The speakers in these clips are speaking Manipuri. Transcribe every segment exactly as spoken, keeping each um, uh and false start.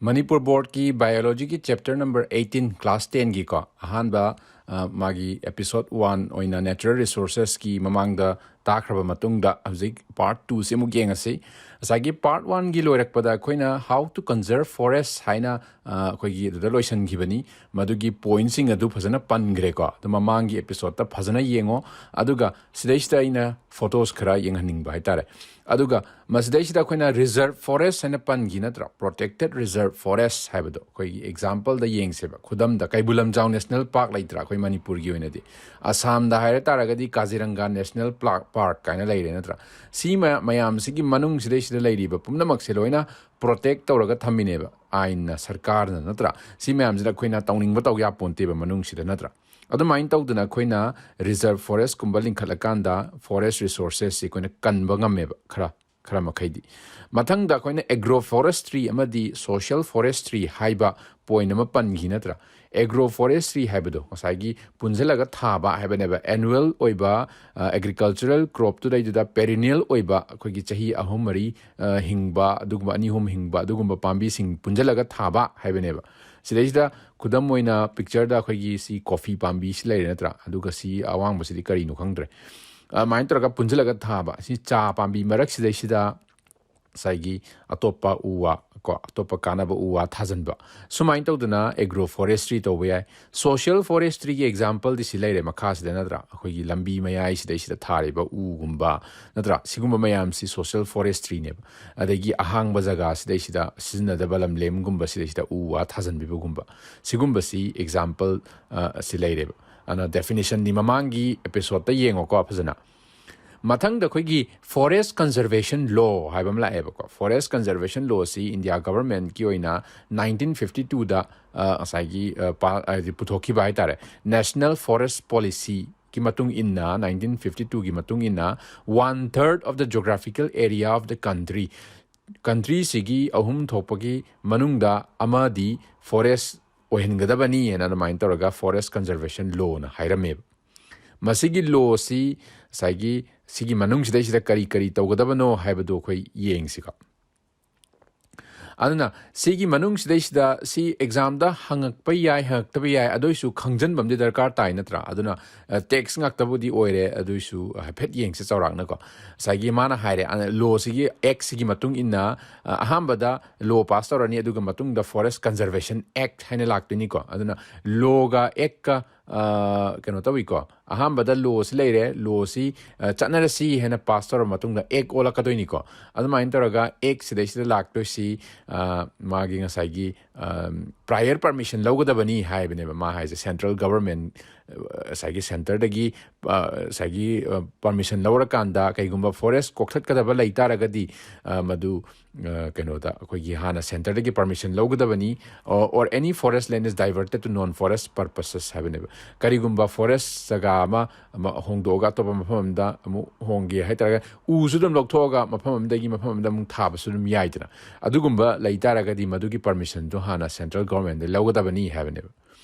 ꯃꯅꯤꯄꯨꯔ ꯕꯣꯔꯗꯀꯤ ꯕꯥꯏꯑꯣꯂꯣꯖꯤꯒꯤ ꯆꯦꯞꯇꯔ ꯅꯝꯕꯔ ꯑꯩꯠꯇꯤꯟ, ꯀ꯭ꯂꯥꯁ ꯇꯦꯟꯒꯤꯀꯣ, ꯑꯍꯥꯟꯕ, ꯑ, ꯃꯥꯒꯤ ꯑꯦꯄꯤꯁꯣꯗ ꯋꯥꯟ ꯑꯣꯏꯅ ꯅꯦꯆꯔꯦꯜ ꯔꯤꯁꯣꯔꯁꯦꯁꯀꯤ ꯃꯃꯥꯡꯗ ꯇꯥꯈ꯭ꯔꯕ ꯃꯇꯨꯡꯗ, ꯍꯧꯖꯤꯛ ꯄꯥꯔꯠ ꯇꯨꯁꯤ ꯑꯃꯨꯛ ꯌꯦꯡꯉꯁꯤ꯫ ꯉꯁꯥꯏꯒꯤ ꯄꯥꯔꯠ ꯋꯥꯟꯒꯤ ꯂꯣꯏꯔꯛꯄꯗ ꯑꯩꯈꯣꯏꯅ How to Conserve Forest ꯍꯥꯏꯅ, ꯑ, ꯑꯩꯈꯣꯏꯒꯤ ꯑꯗꯨꯗ ꯂꯣꯏꯁꯤꯟꯈꯤꯕꯅꯤ꯫ ꯃꯗꯨꯒꯤ ꯄꯣꯏꯟꯠꯁꯤꯡ ꯑꯗꯨ ꯐꯖꯅ ꯄꯟꯈ꯭ꯔꯦꯀꯣ꯫ ꯑꯗꯨ ꯃꯃꯥꯡꯒꯤ ꯑꯦꯄꯤꯁꯣꯗꯇ ꯐꯖꯅ ꯌꯦꯡꯉꯣ꯫ ꯑꯗꯨꯒ ꯁꯤꯗꯩꯁꯤꯗ ꯑꯩꯅ ꯐꯣꯇꯣꯁ ꯈꯔ ꯌꯦꯡꯍꯟꯅꯤꯡꯕ ꯍꯥꯏꯇꯥꯔꯦ꯫ ꯑꯗꯨꯒ ꯃꯁꯤꯗꯩꯁꯤꯗ ꯑꯩꯈꯣꯏꯅ ꯔꯤꯖꯔꯚ ꯐꯣꯔꯦꯁ ꯍꯥꯏꯅ ꯄꯟꯈꯤ ꯅꯠꯇ꯭ꯔꯥ? ꯄ꯭ꯔꯣꯇꯦꯛꯇꯦꯗ ꯔꯤꯖꯔꯚ ꯐꯣꯔꯦꯁ ꯍꯥꯏꯕꯗꯣ ꯑꯩꯈꯣꯏꯒꯤ ꯑꯦꯛꯖꯥꯝꯄꯜꯗ ꯌꯦꯡꯁꯦꯕ꯫ ꯈꯨꯗꯝꯗ ꯀꯩꯕꯨꯜ ꯂꯝꯖꯥꯎ ꯅꯦꯁꯅꯦꯜ ꯄꯥꯔꯛ ꯂꯩꯇ꯭ꯔꯥ? ꯑꯩꯈꯣꯏ ꯃꯅꯤꯄꯨꯔꯒꯤ ꯑꯣꯏꯅꯗꯤ ꯑꯁꯥꯝꯗ ꯍꯥꯏꯔ ꯇꯥꯔꯒꯗꯤ ꯀꯥꯖꯤꯔꯪꯒꯥ ꯅꯦꯁꯅꯦꯜ ꯄꯥꯔꯛ, ꯄꯥꯔꯛ ꯀꯥꯏꯅ ꯂꯩꯔꯦ ꯅꯠꯇ꯭ꯔꯥ? ꯁꯤ ꯃꯌꯥꯝ, ꯃꯌꯥꯝꯁꯤꯒꯤ ꯃꯅꯨꯡꯁꯤꯗꯩꯁꯤꯗ ꯂꯩꯔꯤꯕ ꯄꯨꯝꯅꯃꯛꯁꯦ ꯂꯣꯏꯅ ꯄ꯭ꯔꯣꯇꯦꯛ ꯇꯧꯔꯒ ꯊꯝꯃꯤꯅꯦꯕ ꯑꯥꯏꯟꯅ, ꯁꯔꯀꯥꯔꯅ ꯅꯠꯇ꯭ꯔꯥ? ꯁꯤ ꯃꯌꯥꯝꯁꯤꯗ ꯑꯩꯈꯣꯏꯅ ꯇꯧꯅꯤꯡꯕ ꯇꯧ ꯌꯥꯄꯣꯟꯇꯦꯕ ꯃꯅꯨꯡꯁꯤꯗ ꯅꯠꯇ꯭ꯔꯥ? ꯑꯗꯨꯃꯥꯏꯅ ꯇꯧꯗꯅ ꯑꯩꯈꯣꯏꯅ ꯔꯤꯖꯔꯚ ꯐꯣꯔꯦꯁꯀꯨꯝꯕ ꯂꯤꯡꯈꯠꯂꯀꯥꯟꯗ ꯐꯣꯔꯦꯁ ꯔꯤꯁꯣꯔꯁꯦꯁꯁꯤ ꯑꯩꯈꯣꯏꯅ ꯀꯟꯕ ꯉꯝꯃꯦꯕ ꯈꯔ, ꯈꯔ ꯃꯈꯩꯗꯤ꯫ ꯃꯊꯪꯗ ꯑꯩꯈꯣꯏꯅ ꯑꯦꯒ꯭ꯔꯣ ꯐꯣꯔꯦꯁꯇ꯭ꯔꯤ ꯑꯃꯗꯤ ꯁꯣꯁꯤꯌꯦꯜ ꯐꯣꯔꯦꯁꯇ꯭ꯔꯤ ꯍꯥꯏꯕ ꯄꯣꯏꯟ ꯑꯃ ꯄꯟꯈꯤ ꯅꯠꯇ꯭ꯔꯥ? ꯑꯦꯒ꯭ꯔꯣ ꯐꯣꯔꯦꯁꯇ꯭ꯔꯤ ꯍꯥꯏꯕꯗꯣ ꯉꯁꯥꯏꯒꯤ ꯄꯨꯟꯁꯤꯜꯂꯒ ꯊꯥꯕ ꯍꯥꯏꯕꯅꯦꯕ꯫ ꯑꯦꯅꯨꯋꯦꯜ ꯑꯣꯏꯕ, ꯑ, ꯑꯦꯒ꯭ꯔꯤꯀꯜꯆꯔꯦꯜ ꯀ꯭ꯔꯣꯞꯇꯨꯗꯩꯗꯨꯗ ꯄꯦꯔꯤꯅꯦꯜ ꯑꯣꯏꯕ, ꯑꯩꯈꯣꯏꯒꯤ ꯆꯍꯤ ꯑꯍꯨꯝ ꯃꯔꯤ, ꯑ, ꯍꯤꯡꯕ, ꯑꯗꯨꯒꯨꯝꯕ ꯑꯅꯤ ꯑꯍꯨꯝ ꯍꯤꯡꯕ ꯑꯗꯨꯒꯨꯝꯕ ꯄꯥꯝꯕꯤꯁꯤꯡ ꯄꯨꯟꯁꯤꯜꯂꯒ ꯊꯥꯕ ꯍꯥꯏꯕꯅꯦꯕ꯫ ꯁꯤꯗꯩꯁꯤꯗ ꯈꯨꯗꯝ ꯑꯣꯏꯅ ꯄꯤꯛꯆꯔꯗ ꯑꯩꯈꯣꯏꯒꯤ ꯁꯤ ꯀꯣꯐꯤ ꯄꯥꯝꯕꯤꯁꯤ ꯂꯩꯔꯦ ꯅꯠꯇ꯭ꯔꯥ? ꯑꯗꯨꯒ ꯁꯤ ꯑꯋꯥꯡꯕꯁꯤꯗꯤ ꯀꯔꯤꯅꯣ ꯈꯪꯗ꯭ꯔꯦ꯫ ꯑꯗꯨꯃꯥꯏꯅ ꯇꯧꯔꯒ ꯄꯨꯟꯁꯤꯜꯂꯒ ꯊꯥꯕ꯫ ꯁꯤ ꯆꯥ ꯄꯥꯝꯕꯤ ꯃꯔꯛꯁꯤꯗꯩꯁꯤꯗ ꯉꯁꯥꯏꯒꯤ ꯑꯇꯣꯞꯄ ꯎ ꯋꯥ ꯀꯣ, ꯑꯇꯣꯞꯄ ꯀꯥꯟꯅꯕ ꯎ ꯋꯥ ꯊꯥꯖꯤꯟꯕ꯫ ꯁꯨꯃꯥꯏꯅ ꯇꯧꯗꯅ ꯑꯦꯒ꯭ꯔꯣ ꯐꯣꯔꯦꯁꯇ꯭ꯔꯤ ꯇꯧꯕ ꯌꯥꯏ꯫ ꯁꯣꯁꯤꯌꯦꯜ ꯐꯣꯔꯦꯁꯇ꯭ꯔꯤꯒꯤ ꯑꯦꯛꯖꯥꯝꯄꯜꯗꯤ ꯁꯤ ꯂꯩꯔꯦ ꯃꯈꯥꯁꯤꯗ ꯅꯠꯇ꯭ꯔꯥ? ꯑꯩꯈꯣꯏꯒꯤ ꯂꯝꯕꯤ ꯃꯌꯥꯏꯁꯤꯗꯩꯁꯤꯗ ꯊꯥꯔꯤꯕ ꯎꯒꯨꯝꯕ ꯅꯠꯇ꯭ꯔꯥ? ꯁꯤꯒꯨꯝꯕ ꯃꯌꯥꯝꯁꯤ ꯁꯣꯁꯤꯌꯦꯜ ꯐꯣꯔꯦꯁꯇ꯭ꯔꯤꯅꯦꯕ꯫ ꯑꯗꯒꯤ ꯑꯍꯥꯡꯕ ꯖꯒꯥꯁꯤꯗꯩꯁꯤꯗ ꯁꯤꯖꯤꯟꯅꯗꯕ ꯂꯝꯂꯦꯝꯒꯨꯝꯕ ꯁꯤꯗꯩꯁꯤꯗ ꯎ ꯋꯥ ꯊꯥꯖꯤꯟꯕꯤꯕꯒꯨꯝꯕ꯫ ꯁꯤꯒꯨꯝꯕꯁꯤ ꯑꯦꯛꯖꯥꯝꯄꯜ, ꯑ, ꯑꯁꯤ ꯂꯩꯔꯦꯕ꯫ ꯑꯗꯨꯅ ꯗꯦꯐꯤꯅꯤꯁꯟꯗꯤ ꯃꯃꯥꯡꯒꯤ ꯑꯦꯄꯤꯁꯣꯗꯇ ꯌꯦꯡꯉꯣꯀꯣ ꯐꯖꯅ꯫ ꯃꯊꯪꯗ ꯑꯩꯈꯣꯏꯒꯤ ꯐꯣꯔꯦꯁ ꯀꯟꯖꯔꯕꯦꯁꯟ ꯂꯣ ꯍꯥꯏꯕ ꯑꯃ ꯂꯥꯛꯑꯦꯕꯀꯣ꯫ ꯐꯣꯔꯦꯁ ꯀꯟꯖꯔꯕꯦꯁꯟ ꯂꯣꯁꯤ ꯏꯟꯗꯤꯌꯥ ꯒꯚꯔꯟꯃꯦꯟꯠꯀꯤ ꯑꯣꯏꯅ ꯅꯥꯏꯟꯇꯤꯟ ꯐꯤꯐꯇꯤ ꯇꯨꯗ, ꯑ, ꯉꯁꯥꯏꯒꯤ, ꯑ, ꯄꯥ-, ꯍꯥꯏꯗꯤ ꯄꯨꯊꯣꯛꯈꯤꯕ ꯍꯥꯏꯇꯥꯔꯦ꯫ ꯅꯦꯁꯅꯦꯜ ꯐꯣꯔꯦꯁ ꯄꯣꯂꯤꯁꯤꯒꯤ ꯃꯇꯨꯡ ꯏꯟꯅ, ꯅꯥꯏꯟꯇꯤꯟ ꯐꯤꯐꯇꯤ ꯇꯨꯒꯤ ꯃꯇꯨꯡ ꯏꯟꯅ, one third of the geographical area of the country, ꯀꯟꯇ꯭ꯔꯤꯁꯤꯒꯤ ꯑꯍꯨꯝ ꯊꯣꯛꯄꯒꯤ ꯃꯅꯨꯡꯗ ꯑꯃꯗꯤ ꯐꯣꯔꯦꯁ ꯑꯣꯏꯍꯟꯒꯗꯕꯅꯤ ꯍꯥꯏꯅ ꯑꯗꯨꯃꯥꯏꯅ ꯇꯧꯔꯒ ꯐꯣꯔꯦꯁ ꯀꯟꯖꯔꯕꯦꯁꯟ ꯂꯣꯅ ꯍꯥꯏꯔꯝꯃꯦꯕ꯫ ꯃꯁꯤꯒꯤ ꯂꯣꯁꯤ ꯉꯁꯥꯏꯒꯤ ꯁꯤꯒꯤ ꯃꯅꯨꯡꯁꯤꯗꯩꯁꯤꯗ ꯀꯔꯤ ꯀꯔꯤ ꯇꯧꯒꯗꯕꯅꯣ ꯍꯥꯏꯕꯗꯨ ꯑꯩꯈꯣꯏ ꯌꯦꯡꯁꯤꯀꯣ꯫ ꯑꯗꯨꯅ ꯁꯤꯒꯤ ꯃꯅꯨꯡꯁꯤꯗꯩꯁꯤꯗ ꯁꯤ ꯑꯦꯛꯖꯥꯝꯗ ꯍꯪꯉꯛꯄ ꯌꯥꯏ, ꯍꯪꯉꯛꯇꯕ ꯌꯥꯏ, ꯑꯗꯨꯏꯁꯨ ꯈꯪꯖꯟꯕ ꯑꯃꯗꯤ ꯗꯔꯀꯥꯔ ꯇꯥꯏ, ꯅꯠꯇ꯭ꯔꯥ? ꯑꯗꯨꯅ ꯇꯦꯛꯁ ꯉꯥꯛꯇꯕꯨꯗꯤ ꯑꯣꯏꯔꯦ, ꯑꯗꯨꯏꯁꯨ ꯍꯥꯏꯐꯦꯠ ꯌꯦꯡꯁꯦ ꯆꯥꯎꯔꯥꯛꯅꯀꯣ꯫ ꯉꯁꯥꯏꯒꯤ ꯃꯥꯅ ꯍꯥꯏꯔꯦ, ꯂꯣꯁꯤꯒꯤ, ꯑꯦꯛꯁꯤꯒꯤ ꯃꯇꯨꯡ ꯏꯟꯅ, ꯑ, ꯑꯍꯥꯟꯕꯗ ꯂꯣ ꯄꯥꯁ ꯇꯧꯔꯅꯤ, ꯑꯗꯨꯒ ꯃꯇꯨꯡꯗ Forest Conservation Act ꯍꯥꯏꯅ ꯂꯥꯛꯇꯣꯏꯅꯤꯀꯣ꯫ ꯑꯗꯨꯅ ꯂꯣꯒ ꯑꯦꯛꯀ, ꯑ, ꯀꯩꯅꯣ ꯇꯧꯏꯀꯣ꯫ ꯑꯍꯥꯟꯕꯗ ꯂꯣꯁꯤ ꯂꯩꯔꯦ, ꯂꯣꯁꯤ, ꯑ, ꯆꯠꯅꯔꯁꯤ ꯍꯥꯏꯅ ꯄꯥꯁ ꯇꯧꯔꯕ ꯃꯇꯨꯡꯗ ꯑꯦꯛ ꯑꯣꯜꯂꯛꯀꯗꯣꯏꯅꯤꯀꯣ꯫ ꯑꯗꯨꯃꯥꯏꯅ ꯇꯧꯔꯒ ꯑꯦꯛ ꯁꯤꯗꯩꯁꯤꯗ ꯂꯥꯛꯇꯣꯏꯁꯤ, ꯑ, ꯃꯥꯒꯤ ꯉꯁꯥꯏꯒꯤ, ꯑ, prior permission ꯂꯧꯒꯗꯕꯅꯤ ꯍꯥꯏꯕꯅꯦꯕ ꯃꯥ ꯍꯥꯏꯁꯦ꯫ Central government, ꯑ, ꯉꯁꯥꯏꯒꯤ ꯁꯦꯟꯇꯔꯗꯒꯤ, ꯑ, ꯉꯁꯥꯏꯒꯤ, ꯑ, permission ꯂꯧꯔꯀꯥꯟꯗ ꯀꯩꯒꯨꯝꯕ forest ꯀꯣꯛꯊꯠꯀꯗꯕ ꯂꯩ ꯇꯥꯔꯒꯗꯤ, ꯑ, ꯃꯗꯨ, ꯑ, ꯀꯩꯅꯣꯗ ꯑꯩꯈꯣꯏꯒꯤ ꯍꯥꯟꯅ ꯁꯦꯟꯇꯔꯗꯒꯤ permission ꯂꯧꯒꯗꯕꯅꯤ, or, or any forest land is diverted to non-forest purposes ꯍꯥꯏꯕꯅꯦꯕ꯫ ꯀꯔꯤꯒꯨꯝꯕ forest ꯖꯒꯥ ꯑꯃ, ꯑꯃ ꯍꯣꯡꯗꯣꯛꯑꯒ ꯑꯇꯣꯞꯄ ꯃꯐꯝ ꯑꯃꯗ ꯑꯃꯨꯛ ꯍꯣꯡꯒꯦ ꯍꯥꯏꯇꯥꯔꯒ, ꯎꯁꯨ ꯑꯗꯨꯝ ꯂꯧꯊꯣꯛꯑꯒ ꯃꯐꯝ ꯑꯃꯗꯒꯤ ꯃꯐꯝ ꯑꯃꯗ ꯑꯃꯨꯛ ꯊꯥꯕꯁꯨ ꯑꯗꯨꯝ ꯌꯥꯏꯗꯅ꯫ ꯑꯗꯨꯒꯨꯝꯕ ꯂꯩ ꯇꯥꯔꯒꯗꯤ ꯃꯗꯨꯒꯤ permissionꯗꯣ ꯍꯥꯟꯅ central governmentꯗ ꯂꯧꯒꯗꯕꯅꯤ ꯍꯥꯏꯕꯅꯦꯕ꯫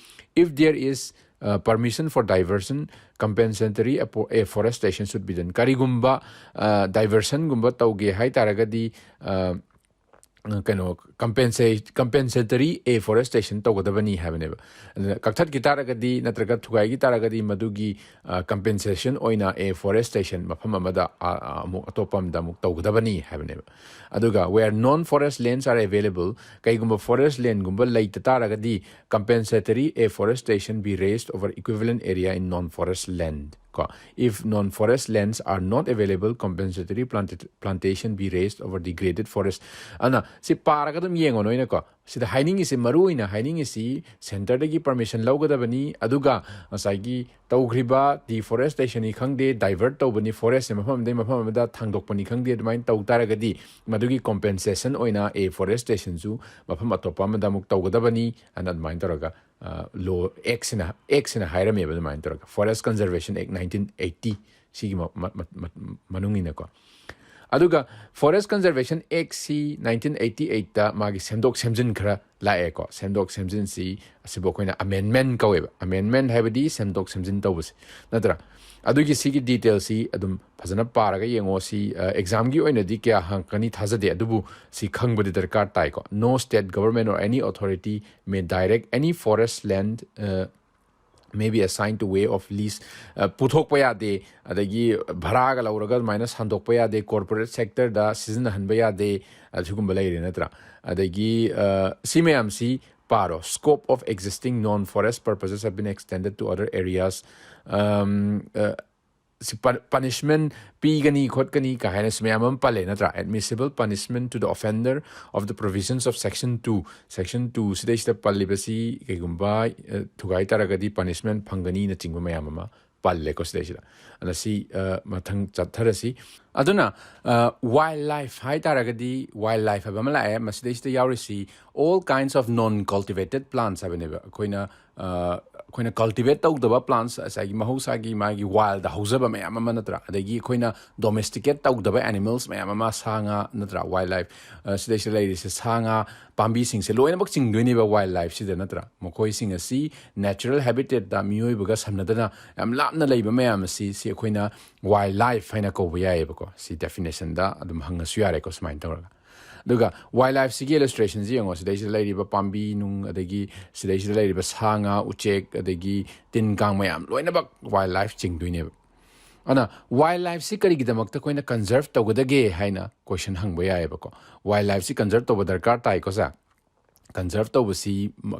If there is, uh, permission for diversion, compensatory afforestation should be done. ꯀꯔꯤꯒꯨꯝꯕ, ꯑ, diversionꯒꯨꯝꯕ ꯇꯧꯒꯦ ꯍꯥꯏ ꯇꯥꯔꯒꯗꯤ, ꯑ, ꯀꯩꯅꯣ, compensa-, compensatory afforestation ꯇꯧꯒꯗꯕꯅꯤ ꯍꯥꯏꯕꯅꯦꯕ꯫ ꯑꯗꯨꯅ ꯀꯛꯊꯠꯈꯤ ꯇꯥꯔꯒꯗꯤ ꯅꯠꯇ꯭ꯔꯒ ꯊꯨꯒꯥꯏꯈꯤ ꯇꯥꯔꯒꯗꯤ ꯃꯗꯨꯒꯤ, ꯑ, compensation ꯑꯣꯏꯅ afforestation ꯃꯐꯝ ꯑꯃꯗ, ꯑ, ꯑ, ꯑꯃꯨꯛ ꯑꯇꯣꯞꯄ ꯑꯃꯗ ꯑꯃꯨꯛ ꯇꯧꯒꯗꯕꯅꯤ ꯍꯥꯏꯕꯅꯦꯕ꯫ ꯑꯗꯨꯒ where non-forest lands are available, ꯀꯩꯒꯨꯝꯕ forest landꯒꯨꯝꯕ ꯂꯩꯇ ꯇꯥꯔꯒꯗꯤ, compensatory afforestation be raised over equivalent area in non-forest land. ꯀꯣ, if non-forest lands are not available, compensatory plantation be raised over degraded forest. ꯑꯗꯨꯅ ꯁꯤ ꯄꯥꯔꯒ ꯑꯗꯨꯝ ꯌꯦꯡꯉꯣ ꯅꯣꯏꯅꯀꯣ꯫ ꯁꯤꯗ ꯍꯥꯏꯅꯤꯡꯉꯤꯁꯤ, ꯃꯔꯨ ꯑꯣꯏꯅ ꯍꯥꯏꯅꯤꯡꯉꯤꯁꯤ, ꯁꯦꯟꯇꯔꯗꯒꯤ permission ꯂꯧꯒꯗꯕꯅꯤ, ꯑꯗꯨꯒ ꯉꯁꯥꯏꯒꯤ ꯇꯧꯈ꯭ꯔꯤꯕ deforestationꯅꯤ ꯈꯪꯗꯦ, divert ꯇꯧꯕꯅꯤ, forestꯁꯦ ꯃꯐꯝ ꯑꯃꯗꯒꯤ ꯃꯐꯝ ꯑꯃꯗ ꯊꯥꯡꯗꯣꯛꯄꯅꯤ ꯈꯪꯗꯦ, ꯑꯗꯨꯃꯥꯏꯅ ꯇꯧ ꯇꯥꯔꯒꯗꯤ ꯃꯗꯨꯒꯤ compensation ꯑꯣꯏꯅ afforestationꯁꯨ ꯃꯐꯝ ꯑꯇꯣꯞꯄ ꯑꯃꯗ ꯑꯃꯨꯛ ꯇꯧꯒꯗꯕꯅꯤ ꯑꯅ ꯑꯗꯨꯃꯥꯏꯅ ꯇꯧꯔꯒ, ꯑ, ꯂꯣ, ꯑꯦꯛꯁꯤꯅ, ꯑꯦꯛꯁꯤꯅ ꯍꯥꯏꯔꯝꯃꯦꯕ ꯑꯗꯨꯃꯥꯏꯅ ꯇꯧꯔꯒ꯫ Forest Conservation Act nineteen eighty ꯁꯤꯒꯤ ꯃ-, ꯃ-, ꯃ-, ꯃ-, ꯃꯅꯨꯡ ꯏꯟꯅꯀꯣ꯫ ꯑꯗꯨꯒ Forest Conservation Actꯁꯤ nineteen eighty eightꯇ ꯃꯥꯒꯤ ꯁꯦꯝꯗꯣꯛ ꯁꯦꯝꯖꯤꯟ ꯈꯔ ꯂꯥꯛꯑꯦꯀꯣ꯫ ꯁꯦꯝꯗꯣꯛ ꯁꯦꯝꯖꯤꯟꯁꯤ ꯑꯁꯤꯕꯨ ꯑꯩꯈꯣꯏꯅ amendment ꯀꯧꯋꯦꯕ꯫ Amendment ꯍꯥꯏꯕꯗꯤ ꯁꯦꯝꯗꯣꯛ ꯁꯦꯝꯖꯤꯟ ꯇꯧꯕꯁꯦ, ꯅꯠꯇ꯭ꯔꯥ? ꯑꯗꯨꯒꯤ ꯁꯤꯒꯤ detailꯁꯤ ꯑꯗꯨꯝ ꯐꯖꯅ ꯄꯥꯔꯒ ꯌꯦꯡꯉꯣ꯫ ꯁꯤ ꯑꯦꯛꯖꯥꯝꯒꯤ ꯑꯣꯏꯅꯗꯤ ꯀꯌꯥ ꯍꯪꯉꯛꯀꯅꯤ ꯊꯥꯖꯗꯦ, ꯑꯗꯨꯕꯨ ꯁꯤ ꯈꯪꯕꯗꯤ ꯗꯔꯀꯥꯔ ꯇꯥꯏꯀꯣ꯫ No state government or any authority may direct any forest land, uh, may be assigned to way of lease, ꯄꯨꯊꯣꯛꯄ ꯌꯥꯗꯦ, ꯑꯗꯒꯤ ꯚꯔꯥꯒ ꯂꯧꯔꯒ ꯑꯗꯨꯃꯥꯏꯅ ꯁꯟꯗꯣꯛꯄ ꯌꯥꯗꯦ, ꯀꯣꯔꯄꯣꯔꯦꯠ ꯁꯦꯛꯇꯔꯗ ꯁꯤꯖꯤꯟꯅꯍꯟꯕ ꯌꯥꯗꯦ, ꯑꯗꯨꯒꯨꯝꯕ ꯂꯩꯔꯦ ꯅꯠꯇ꯭ꯔꯥ? ꯑꯗꯒꯤ ꯁꯤ ꯃꯌꯥꯝꯁꯤ ꯄꯥꯔꯣ꯫ Scope of existing non-forest purposes have been extended to other areas. Punishment ꯄꯤꯒꯅꯤ ꯈꯣꯠꯀꯅꯤ ꯀꯥ ꯍꯥꯏꯅꯁꯨ ꯃꯌꯥꯝ ꯑꯃ ꯄꯜꯂꯦ ꯅꯠꯇ꯭ꯔꯥ? Admissible punishment to the offender of the provisions of section two, section two ꯁꯤꯗꯩꯁꯤꯗ ꯄꯜꯂꯤꯕꯁꯤ ꯀꯩꯒꯨꯝꯕ ꯊꯨꯒꯥꯏ ꯇꯥꯔꯒꯗꯤ ꯄꯅꯤꯁꯃꯦꯟ ꯐꯪꯒꯅꯤꯅꯆꯤꯡꯕ ꯃꯌꯥꯝ ꯑꯃ ꯄꯜꯂꯦꯀꯣ ꯁꯤꯗꯩꯁꯤꯗ꯫ ꯑꯗ ꯁꯤ ꯃꯊꯪ ꯆꯠꯊꯔꯁꯤ꯫ ꯑꯗꯨꯅ ꯋꯥꯏꯜ ꯂꯥꯏꯐ ꯍꯥꯏ ꯇꯥꯔꯒꯗꯤ, ꯋꯥꯏꯜ ꯂꯥꯏꯐ ꯍꯥꯏꯕ ꯑꯃ ꯂꯥꯛꯑꯦ꯫ ꯃꯁꯤꯗꯩꯁꯤꯗ ꯌꯥꯎꯔꯤꯁꯤ all kinds of non cultivated plants ꯍꯥꯏꯕꯅꯦꯕ꯫ ꯑꯩꯈꯣꯏꯅ ꯑꯩꯈꯣꯏꯅ ꯀꯜꯇꯤꯚꯦꯠ ꯇꯧꯗꯕ ꯄ꯭ꯂꯥꯟꯁ, ꯉꯁꯥꯏꯒꯤ ꯃꯍꯧꯁꯥꯒꯤ ꯃꯥꯒꯤ ꯋꯥꯏꯜꯗ ꯍꯧꯖꯕ ꯃꯌꯥꯝ ꯑꯃ ꯅꯠꯇ꯭ꯔꯥ? ꯑꯗꯒꯤ ꯑꯩꯈꯣꯏꯅ ꯗꯣꯃꯦꯁꯇꯤꯀꯦꯠ ꯇꯧꯗꯕ ꯑꯦꯅꯤꯃꯦꯜꯁ ꯃꯌꯥꯝ ꯑꯃ, ꯁꯥ ꯉꯥ ꯅꯠꯇ꯭ꯔꯥ? ꯋꯥꯏꯜ ꯂꯥꯏꯐ ꯁꯤꯗꯩꯁꯤꯗ ꯂꯩꯔꯤꯁꯦ ꯁꯥ ꯉꯥ, ꯄꯥꯝꯕꯤꯁꯤꯡꯁꯦ ꯂꯣꯏꯅꯃꯛ ꯆꯤꯡꯗꯣꯏꯅꯦꯕ ꯋꯥꯏꯜ ꯂꯥꯏꯐꯁꯤꯗ ꯅꯠꯇ꯭ꯔꯥ? ꯃꯈꯣꯏꯁꯤꯡ ꯑꯁꯤ ꯅꯦꯆꯔꯦꯜ ꯍꯦꯕꯤꯇꯦꯠꯇ ꯃꯤꯑꯣꯏꯕꯒ ꯁꯝꯅꯗꯅ ꯌꯥꯝ ꯂꯥꯞꯅ ꯂꯩꯕ ꯃꯌꯥꯝ ꯑꯁꯤ, ꯁꯤ ꯑꯩꯈꯣꯏꯅ ꯋꯥꯏꯜ ꯂꯥꯏꯐ ꯍꯥꯏꯅ ꯀꯧꯕ ꯌꯥꯏꯑꯕꯀꯣ꯫ ꯁꯤ ꯗꯦꯐꯤꯅꯦꯁꯟꯗ ꯑꯗꯨꯝ ꯍꯪꯉꯁꯨ ꯌꯥꯔꯦꯀꯣ ꯁꯨꯃꯥꯏꯅ ꯇꯧꯔꯒ꯫ ꯑꯗꯨꯒ ꯋꯥꯏꯜ ꯂꯥꯏꯐꯁꯤꯒꯤ ꯏꯂꯁꯇ꯭ꯔꯦꯁꯟꯁꯤ ꯌꯦꯡꯉꯣ꯫ ꯁꯤꯗꯩꯁꯤꯗ ꯂꯩꯔꯤꯕ ꯄꯥꯝꯕꯤ ꯅꯨꯡ, ꯑꯗꯒꯤ ꯁꯤꯗꯩꯁꯤꯗ ꯂꯩꯔꯤꯕ ꯁꯥ ꯉꯥ, ꯎꯆꯦꯛ, ꯑꯗꯒꯤ ꯇꯤꯟ ꯀꯥꯡ ꯃꯌꯥꯝ ꯂꯣꯏꯅꯃꯛ ꯋꯥꯏꯜ ꯂꯥꯏꯐ ꯆꯤꯡꯗꯣꯏꯅꯦꯕ꯫ ꯑꯗꯨꯅ ꯋꯥꯏꯜ ꯂꯥꯏꯐꯁꯤ ꯀꯔꯤꯒꯤꯗꯃꯛꯇ ꯑꯩꯈꯣꯏꯅ ꯀꯟꯖꯔꯚ ꯇꯧꯒꯗꯒꯦ ꯍꯥꯏꯅ ꯀꯣꯏꯁꯟ ꯍꯪꯕ ꯌꯥꯏꯑꯕꯀꯣ꯫ ꯋꯥꯏꯜ ꯂꯥꯏꯐꯁꯤ ꯀꯟꯖꯔꯚ ꯇꯧꯕ ꯗꯔꯀꯥꯔ ꯇꯥꯏꯀꯣ ꯁꯥꯔ꯫ ꯀꯟꯖꯔꯚ ꯇꯧꯕꯁꯤ